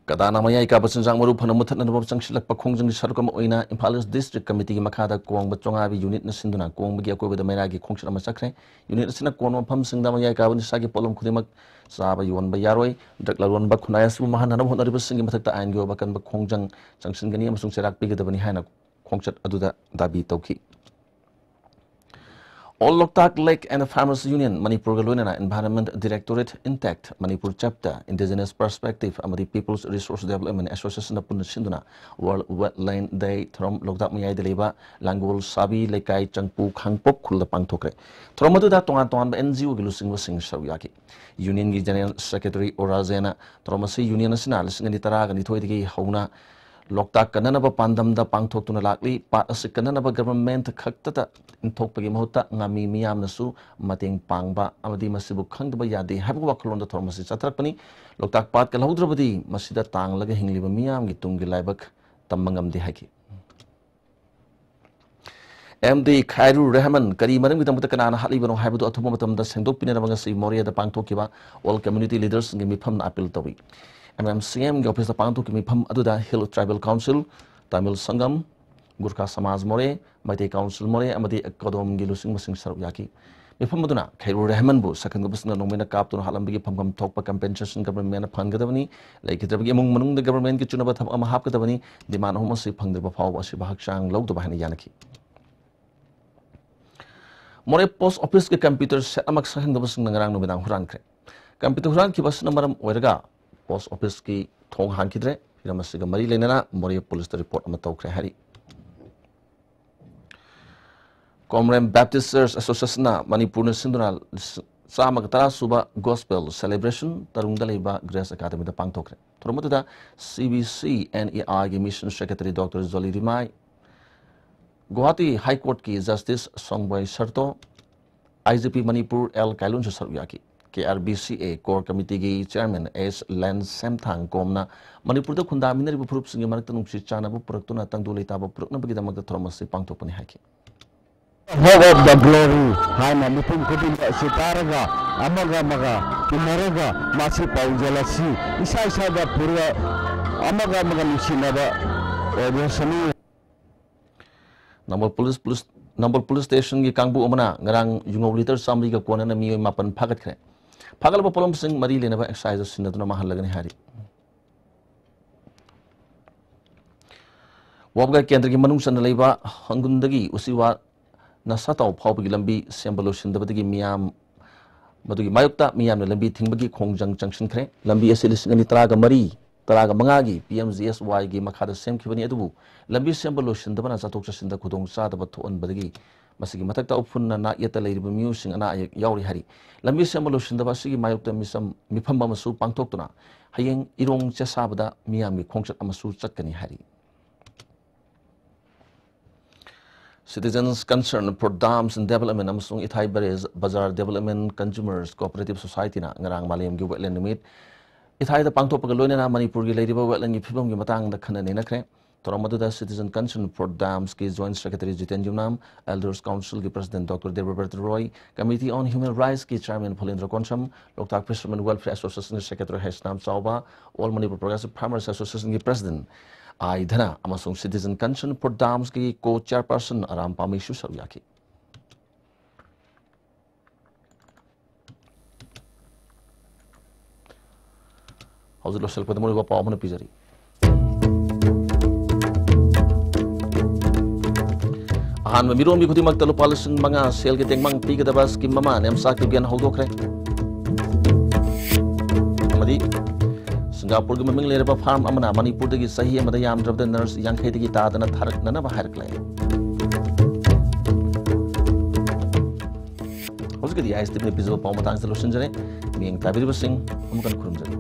ꯀꯗꯥꯅ ꯃꯌꯥꯏ ꯀꯥꯕ ꯆꯤꯟꯖꯥꯛ ꯃꯔꯨ ꯐꯅ ꯃꯨꯊꯠꯅꯅꯕ ꯆꯪꯁꯤꯜꯂꯛꯄ ꯈꯣꯡꯖꯪꯒꯤ ꯁꯔꯨꯛ ꯑꯃ ꯑꯣꯏꯅ Imphal East District Committee ꯒꯤ ꯃꯈꯥꯗ ꯀꯣꯡꯕ ꯆꯣꯉꯥꯕꯤ unit ꯅ ꯁꯤꯟꯗꯨꯅ ꯀꯣꯡꯕꯒꯤ ꯑꯀꯣꯏꯕꯗ ꯃꯩꯔꯥꯒꯤ ꯈꯣꯡꯆꯠ ꯑꯃ ꯆꯠꯈ꯭ꯔꯦ꯫ Unit ꯑꯁꯤꯅ ꯀꯣꯟꯕ ꯃꯐꯝꯁꯤꯡꯗ ꯃꯌꯥꯏ ꯀꯥꯕ ꯅꯤꯁꯥꯒꯤ ꯄꯣꯠꯂꯝ ꯈꯨꯗꯤꯡꯃꯛ ꯆꯥꯕ ꯌꯣꯟꯕ ꯌꯥꯔꯣꯏ, drug ꯂꯂꯣꯟꯕ ꯈꯨꯟꯅꯥꯏ ꯑꯁꯤꯕꯨ ꯃꯥꯡꯍꯟꯅꯅꯕ ꯍꯣꯠꯅꯔꯤꯕꯁꯤꯡꯒꯤ ꯃꯊꯛꯇ ꯑꯥꯏꯟꯒꯤ ꯑꯣꯏꯕ ꯑꯀꯟꯕ ꯈꯣꯡꯖꯪ ꯆꯪꯁꯤꯟꯒꯅꯤ ꯑꯃꯁꯨꯡ ꯆꯩꯔꯥꯛ ꯄꯤꯒꯗꯕꯅꯤ ꯍꯥꯏꯅ ꯈꯣꯡꯆꯠ ꯑꯗꯨꯗ ꯗꯥꯕꯤ ꯇꯧꯈꯤ꯫ All Loktak Lake and Farmers Union ꯃꯅꯤꯄꯨꯔꯒ ꯂꯣꯏꯅꯅ Environment Directorate, INTACT, Manipur Chapter, Indigenous Perspective ꯑꯃꯗꯤ People's Resource Development Association ꯅ ꯄꯨꯟꯅ ꯁꯤꯟꯗꯨꯅ World Wetland Day ꯊꯧꯔꯝ ꯂꯣꯛꯇꯥꯛ ꯃꯌꯥꯏꯗ ꯂꯩꯕ ꯂꯥꯡꯒꯣꯜ ꯁꯥꯕꯤ ꯂꯩꯀꯥꯏ ꯆꯪꯄꯨ ꯈꯥꯡꯄꯣꯛ ꯈꯨꯜꯗ ꯄꯥꯡꯊꯣꯛꯈ꯭ꯔꯦ꯫ ꯊꯧꯔꯝ ꯑꯗꯨꯗ ꯇꯣꯉꯥꯟ ꯇꯣꯉꯥꯟꯕ N G O ꯒꯤ ꯂꯨꯆꯤꯡꯕꯁꯤꯡ ꯁꯔꯨꯛ ꯌꯥꯈꯤ꯫ Union ꯒꯤ General Secretary ꯑꯣ ꯔꯥꯖꯦꯟꯅ ꯊꯧꯔꯝ ꯑꯁꯤ union ꯑꯁꯤꯅ ꯂꯤꯁꯤꯡ ꯑꯅꯤ ꯇꯔꯥꯒ ꯅꯤꯊꯣꯏꯗꯒꯤ ꯍꯧꯅ ꯂꯣꯛꯇꯥꯛ ꯀꯟꯅꯅꯕ ꯄꯥꯟꯗꯝꯗ ꯄꯥꯡꯊꯣꯛꯇꯨꯅ ꯂꯥꯛꯂꯤ꯫ ꯄꯥꯠ ꯑꯁꯤ ꯀꯟꯅꯅꯕ ꯒꯚꯔꯟꯃꯦꯟꯠ ꯈꯛꯇꯗ ꯏꯟꯊꯣꯛꯄꯒꯤ ꯃꯍꯨꯠꯇ ꯉꯥꯃꯤ ꯃꯤꯌꯥꯝꯅꯁꯨ ꯃꯇꯦꯡ ꯄꯥꯡꯕ ꯑꯃꯗꯤ ꯃꯁꯤꯕꯨ ꯈꯪꯗꯕ ꯌꯥꯗꯦ ꯍꯥꯏꯕ ꯋꯥꯈꯜꯂꯣꯟꯗ ꯊꯧꯔꯝ ꯑꯁꯤ ꯆꯠꯊꯔꯛꯄꯅꯤ꯫ ꯂꯣꯛꯇꯥꯛ ꯄꯥꯠ ꯀꯜꯍꯧꯗ꯭ꯔꯕꯗꯤ ꯃꯁꯤꯗ ꯇꯥꯡꯂꯒ ꯍꯤꯡꯂꯤꯕ ꯃꯤꯌꯥꯝꯒꯤ ꯇꯨꯡꯒꯤ ꯂꯥꯏꯕꯛ ꯇꯝꯕ ꯉꯝꯗꯦ ꯍꯥꯏꯈꯤ꯫ ꯑꯦꯝ ꯗꯤ ꯈꯥꯏꯔꯨꯔ ꯔꯦꯍꯃꯟ ꯀꯔꯤ ꯃꯔꯝꯒꯤꯗꯃꯛꯇ ꯀꯅꯥꯅ ꯍꯥꯠꯂꯤꯕꯅꯣ ꯍꯥꯏꯕꯗꯨ ꯑꯊꯨꯕ ꯃꯇꯝꯗ ꯁꯦꯡꯗꯣꯛꯄꯤꯅꯅꯕ ꯉꯁꯤ ꯃꯣꯔꯦꯗ ꯄꯥꯡꯊꯣꯛꯈꯤꯕ ꯑꯣꯜ ꯀꯝꯃ꯭ꯌꯨꯅꯤꯇꯤ ꯂꯤꯗꯔꯁꯤꯡꯒꯤ ꯃꯤꯐꯝꯅ ꯑꯄꯤꯜ ꯇꯧꯏ꯫ ꯑꯦꯝ ꯑꯦꯝ ꯁꯤ ꯑꯦꯝꯒꯤ ꯑꯣꯐꯤꯁꯇ ꯄꯥꯡꯊꯣꯛꯈꯤꯕ ꯃꯤꯐꯝ ꯑꯗꯨꯗ ꯍꯤꯜ ꯇ꯭ꯔꯥꯏꯕꯦꯜ ꯀꯥꯎꯟꯁꯤꯜ, ꯇꯥꯃꯤꯜ ꯁꯪꯒꯝ, ꯒꯨꯔꯈꯥ ꯁꯃꯥꯖ ꯃꯣꯔꯦ, ꯃꯩꯇꯩ ꯀꯥꯎꯟꯁꯤꯜ ꯃꯣꯔꯦ ꯑꯃꯗꯤ ꯀꯣꯗꯣꯝꯒꯤ ꯂꯨꯆꯤꯡꯕꯁꯤꯡ ꯁꯔꯨꯛ ꯌꯥꯈꯤ꯫ ꯃꯤꯐꯝ ꯑꯗꯨꯅ ꯈꯩꯔꯨꯔ ꯔꯦꯍꯃꯟꯕꯨ ꯁꯛꯈꯪꯗꯕꯁꯤꯡꯅ ꯅꯣꯡꯃꯩꯅ ꯀꯥꯞꯇꯨꯅ ꯍꯥꯠꯂꯝꯕꯒꯤ ꯐꯪꯐꯝ ꯊꯣꯛꯄ ꯀꯝꯄꯦꯟꯁꯦꯁꯟ ꯒꯚꯔꯟꯃꯦꯟꯠꯅ ꯐꯪꯒꯗꯕꯅꯤ꯫ ꯂꯩꯈꯤꯗ꯭ꯔꯕꯒꯤ ꯏꯃꯨꯡ ꯃꯅꯨꯡꯗ ꯒꯚꯔꯟꯃꯦꯟꯠꯀꯤ ꯆꯨꯅꯕ ꯊꯕꯛ ꯑꯃ ꯍꯥꯞꯀꯗꯕꯅꯤ꯫ ꯗꯤꯃꯥꯟ ꯑꯍꯨꯝ ꯑꯁꯤ ꯐꯪꯗ꯭ꯔꯤꯕ ꯐꯥꯎꯕ ꯑꯁꯤꯕ ꯍꯛꯆꯥꯡ ꯂꯧꯗꯕ ꯍꯥꯏꯅ ꯌꯥꯅꯈꯤ꯫ ꯃꯣꯔꯦ ꯄꯣꯁ ꯑꯣꯐꯤꯁꯀꯤ ꯀꯝꯄ꯭ꯌꯨꯇꯔ ꯁꯦꯠ ꯑꯃ ꯁꯛꯈꯪꯗꯕꯁꯤꯡꯅ ꯉꯔꯥꯡ ꯅꯨꯃꯤꯗꯥꯡ ꯍꯨꯔꯥꯟꯈ꯭ꯔꯦ꯫ ꯀꯝꯄ꯭ꯌꯨꯇꯔ ꯍꯨꯔꯥꯟꯈꯤꯕ ꯑꯁꯤꯅ ꯃꯔꯝ ꯑꯣꯏꯔꯒ ꯄꯣꯁ ꯑꯣꯐꯤꯁꯀꯤ ꯊꯣꯡ ꯍꯥꯡꯈꯤꯗ꯭ꯔꯦ꯫ ꯍꯤꯔꯝ ꯑꯁꯤꯒ ꯃꯔꯤ ꯂꯩꯅꯅ ꯃꯣꯔꯦ ꯄꯨꯂꯤꯁꯇ ꯔꯤꯄꯣꯔꯠ ꯑꯃ ꯇꯧꯈ꯭ꯔꯦ ꯍꯥꯏꯔꯤ꯫ ꯀꯣꯝꯔꯦꯝ ꯕꯦꯞꯇꯤꯁ ꯆꯔꯆ ꯑꯦꯁꯣꯁꯤꯌꯦꯁꯟꯅ ꯃꯅꯤꯄꯨꯔꯅ ꯁꯤꯟꯗꯨꯅ ꯆꯥꯝꯃꯒ ꯇꯔꯥ ꯁꯨꯕ ꯒꯣꯁꯄꯦꯜ ꯁꯦꯂꯦꯕ꯭ꯔꯦꯁꯟ ꯇꯔꯨꯡꯗ ꯂꯩꯕ ꯒ꯭ꯔꯦꯁ ꯑꯦꯀꯥꯗꯃꯤꯗ ꯄꯥꯡꯊꯣꯛꯈ꯭ꯔꯦ꯫ ꯊꯧꯔꯝ ꯑꯗꯨꯗ C B C N E ꯑꯥꯏꯒꯤ ꯃꯤꯁꯟ ꯁꯦꯀ꯭ꯔꯦꯇꯔꯤ ꯗꯣꯛꯇꯔ ꯖꯣꯂꯤ ꯔꯤꯃꯥꯏ, ꯒꯨꯋꯥꯍꯥꯇꯤ ꯍꯥꯏ ꯀꯣꯔꯠꯀꯤ ꯖꯁꯇꯤꯁ ꯁꯣꯡꯕꯣꯏ ꯁꯔꯇꯣ, ꯑꯥꯏ ꯖꯤ ꯄꯤ ꯃꯅꯤꯄꯨꯔ ꯑꯦꯜ ꯀꯥꯏꯂꯨꯟꯁꯨ ꯁꯔꯨꯛ ꯌꯥꯈꯤ꯫ ꯀꯦ ꯑꯥꯔ ꯕꯤ ꯁꯤ ꯑꯦ ꯀꯣꯔ ꯀꯃꯤꯇꯤꯒꯤ ꯆꯤꯌꯔꯃꯦꯟ ꯑꯦꯁ ꯂꯦꯟ ꯁꯦꯝꯊꯥꯡ ꯀꯣꯝꯅ ꯃꯅꯤꯄꯨꯔꯗ ꯈꯨꯟꯗꯥꯃꯤꯟꯅꯔꯤꯕ ꯐꯨꯔꯨꯞꯁꯤꯡꯒꯤ ꯃꯔꯛꯇ ꯅꯨꯡꯁꯤ ꯆꯥꯟꯅꯕ ꯄꯨꯔꯛꯇꯨꯅ ꯇꯪꯗꯨ ꯂꯩꯇꯥꯕ ꯄꯨꯔꯛꯅꯕꯒꯤꯗꯃꯛꯇ ꯊꯧꯔꯝ ꯑꯁꯤ ꯄꯥꯡꯊꯣꯛꯄꯅꯤ ꯍꯥꯏꯈꯤ꯫ Hope of the Glory ꯍꯥꯏꯅ ꯃꯤꯄꯨꯝ ꯈꯨꯗꯤꯡꯃꯛ ꯑꯁꯤ ꯇꯥꯔꯒ ꯑꯃꯒ ꯑꯃꯒ ꯇꯤꯟꯅꯔꯒ ꯃꯁꯤ ꯄꯥꯎꯖꯦꯜ ꯑꯁꯤ ꯏꯁꯥ ꯏꯁꯥꯗ ꯄꯨꯔꯒ ꯑꯃꯒ ꯑꯃꯒ ꯅꯨꯡꯁꯤꯅꯕ ꯑꯣꯏꯔꯁꯅꯨ꯫ ꯅꯝꯕꯣꯜ ꯄꯨꯂꯤꯁ, ꯄꯨꯂꯤꯁ, ꯅꯝꯕꯣꯜ ꯄꯨꯂꯤꯁ ꯁ꯭ꯇꯦꯁꯟꯒꯤ ꯀꯥꯡꯕꯨ ꯑꯃꯅ ꯉꯔꯥꯡ ꯌꯨꯉꯧ ꯂꯤꯇꯔ ꯆꯥꯃꯔꯤꯒ ꯀꯣꯟꯅꯅ ꯃꯤꯑꯣꯏ ꯃꯥꯄꯟ ꯐꯥꯒꯠꯈ꯭ꯔꯦ꯫ ꯐꯥꯒꯠꯂꯕ ꯄꯣꯠꯂꯝꯁꯤꯡ ꯃꯔꯤ ꯂꯩꯅꯕ ꯑꯦꯛꯁꯥꯏꯖꯇ ꯁꯤꯟꯅꯗꯨꯅ ꯃꯥꯡꯍꯜꯂꯒꯅꯤ ꯍꯥꯏꯔꯤ꯫ ꯋꯥꯕꯒꯥꯏ ꯀꯦꯟꯗ꯭ꯔꯒꯤ ꯃꯅꯨꯡ ꯆꯟꯅ ꯂꯩꯕ ꯍꯪꯒꯨꯟꯗꯒꯤ ꯎꯆꯤꯋꯥ ꯅꯁꯥꯇꯥꯎ ꯐꯥꯎꯕꯒꯤ ꯂꯝꯕꯤ ꯁꯦꯝꯕ ꯂꯣꯏꯁꯤꯟꯗꯕꯗꯒꯤ ꯃꯤꯌꯥꯝ, ꯃꯗꯨꯒꯤ ꯃꯥꯌꯣꯛꯇ ꯃꯤꯌꯥꯝꯅ ꯂꯝꯕꯤ ꯊꯤꯡꯕꯒꯤ ꯈꯣꯡꯖꯪ ꯆꯪꯁꯤꯟꯈ꯭ꯔꯦ꯫ ꯂꯝꯕꯤ ꯑꯁꯤ ꯂꯤꯁꯤꯡ ꯑꯅꯤ ꯇꯔꯥꯒ ꯃꯔꯤ, ꯇꯔꯥꯒ ꯃꯉꯥꯒꯤ ꯄꯤ ꯑꯦꯝ ꯖꯤ ꯑꯦꯁ ꯋꯥꯏꯒꯤ ꯃꯈꯥꯗ ꯁꯦꯝꯈꯤꯕꯅꯤ, ꯑꯗꯨꯕꯨ ꯂꯝꯕꯤ ꯁꯦꯝꯕ ꯂꯣꯏꯁꯤꯟꯗꯕꯅ ꯆꯠꯊꯣꯛ ꯆꯠꯁꯤꯟꯗ ꯈꯨꯗꯣꯡ ꯆꯥꯗꯕ ꯊꯣꯛꯍꯟꯕꯗꯒꯤ ꯃꯁꯤꯒꯤ ꯃꯊꯛꯇ ꯎꯐꯨꯟꯅ ꯅꯥꯛ ꯌꯦꯠꯇ ꯂꯩꯔꯤꯕ ꯃꯤꯑꯣꯏꯁꯤꯡ ꯑꯅꯥ ꯑꯌꯦꯛ ꯌꯥꯎꯔꯤ ꯍꯥꯏꯔꯤ꯫ ꯂꯝꯕꯤ ꯁꯦꯝꯕ ꯂꯣꯏꯁꯤꯟꯗꯕ ꯑꯁꯤꯒꯤ ꯃꯥꯌꯣꯛꯇ ꯃꯤꯆꯝ, ꯃꯤꯐꯝ ꯑꯃꯁꯨ ꯄꯥꯡꯊꯣꯛꯇꯨꯅ ꯍꯌꯦꯡ ꯏꯔꯣꯡ ꯆꯦꯁꯥꯕꯗ ꯃꯤꯌꯥꯝꯒꯤ ꯈꯣꯡꯆꯠ ꯑꯃꯁꯨ ꯆꯠꯀꯅꯤ ꯍꯥꯏꯔꯤ꯫ Citizens Concern for Dams and Development ꯑꯃꯁꯨꯡ ꯏꯊꯥꯏ ꯕꯔꯦꯖ ꯕꯖꯥꯔ Development Consumers Cooperative Societyꯅ ꯉꯔꯥꯡ ꯃꯥꯂꯦꯝꯒꯤ wetland ꯅꯨꯃꯤꯠ ꯏꯊꯥꯏꯗ ꯄꯥꯡꯊꯣꯛꯄꯒ ꯂꯣꯏꯅꯅ ꯃꯅꯤꯄꯨꯔꯒꯤ ꯂꯩꯔꯤꯕ wetlandꯒꯤ ꯐꯤꯕꯝꯒꯤ ꯃꯇꯥꯡꯗ ꯈꯟꯅ ꯅꯩꯅꯈ꯭ꯔꯦ꯫ ꯊꯧꯔꯝ ꯑꯗꯨꯗ Citizen Concern for Damsꯀꯤ Joint Secretary Jiten Yumnam, Elders Councilꯒꯤ President Doctor Debabrata Roy, Committee on Human Rightsꯀꯤ Chairman ꯐꯣꯂꯦꯟꯗ꯭ꯔ Konsam, Loktak Fishermen Welfare Associationꯒꯤ Secretary Heisnam ꯆꯥꯎꯕ, All Manipur Progressive Farmers Associationꯒꯤ President ꯑꯥꯏ ꯙꯅ ꯑꯃꯁꯨꯡ Citizen Concern for Damsꯀꯤ Co-Chairperson ꯑꯔꯥꯝ ꯄꯥꯝꯃꯩꯁꯨ ꯁꯔꯨꯛ ꯌꯥꯈꯤ꯫ ꯍꯧꯖꯤꯛ ꯂꯣꯏꯁꯤꯜꯂꯛꯄꯗ ꯃꯔꯨꯑꯣꯏꯕ ꯄꯥꯎ ꯑꯃꯅ ꯄꯤꯖꯔꯤ꯫ ꯑꯍꯥꯟꯕ ꯃꯤꯔꯣꯟꯕꯤ ꯈꯨꯗꯤꯡꯃꯛꯇ ꯂꯨꯄꯥ ꯂꯤꯁꯤꯡ ꯃꯉꯥ ꯁꯦꯜꯒꯤ ꯇꯦꯡꯕꯥꯡ ꯄꯤꯒꯗꯕ scheme ꯑꯃ NEMSAꯒꯤ ꯒꯦꯟ ꯍꯧꯗꯣꯛꯈ꯭ꯔꯦ꯫ ꯑꯃꯗꯤ ꯁꯤꯡꯒꯥꯄꯨꯔꯒꯤ ꯃꯃꯤꯡ ꯂꯩꯔꯕ farm ꯑꯃꯅ ꯃꯅꯤꯄꯨꯔꯗꯒꯤ ꯆꯍꯤ ꯑꯃꯗ ꯌꯥꯝꯗ꯭ꯔꯕꯗ nurse ꯌꯥꯡꯈꯩꯗꯒꯤ ꯇꯥꯗꯅ ꯊꯥꯔꯛꯅꯅꯕ ꯍꯥꯏꯔꯛꯂꯦ꯫ ꯍꯧꯖꯤꯛꯀꯤꯗꯤ ꯑꯥꯏ ꯑꯦꯁ ꯇꯤ ꯚꯤꯅ ꯄꯤꯖꯕ ꯄꯥꯎ ꯃꯇꯥꯡꯁꯤꯗ ꯂꯣꯏꯁꯤꯟꯖꯔꯦ꯫ ꯃꯤꯠꯌꯦꯡ ꯇꯥꯕꯤꯔꯤꯕꯁꯤꯡ ꯑꯃꯨꯛ ꯍꯟꯅ ꯈꯨꯔꯨꯝꯖꯔꯤ꯫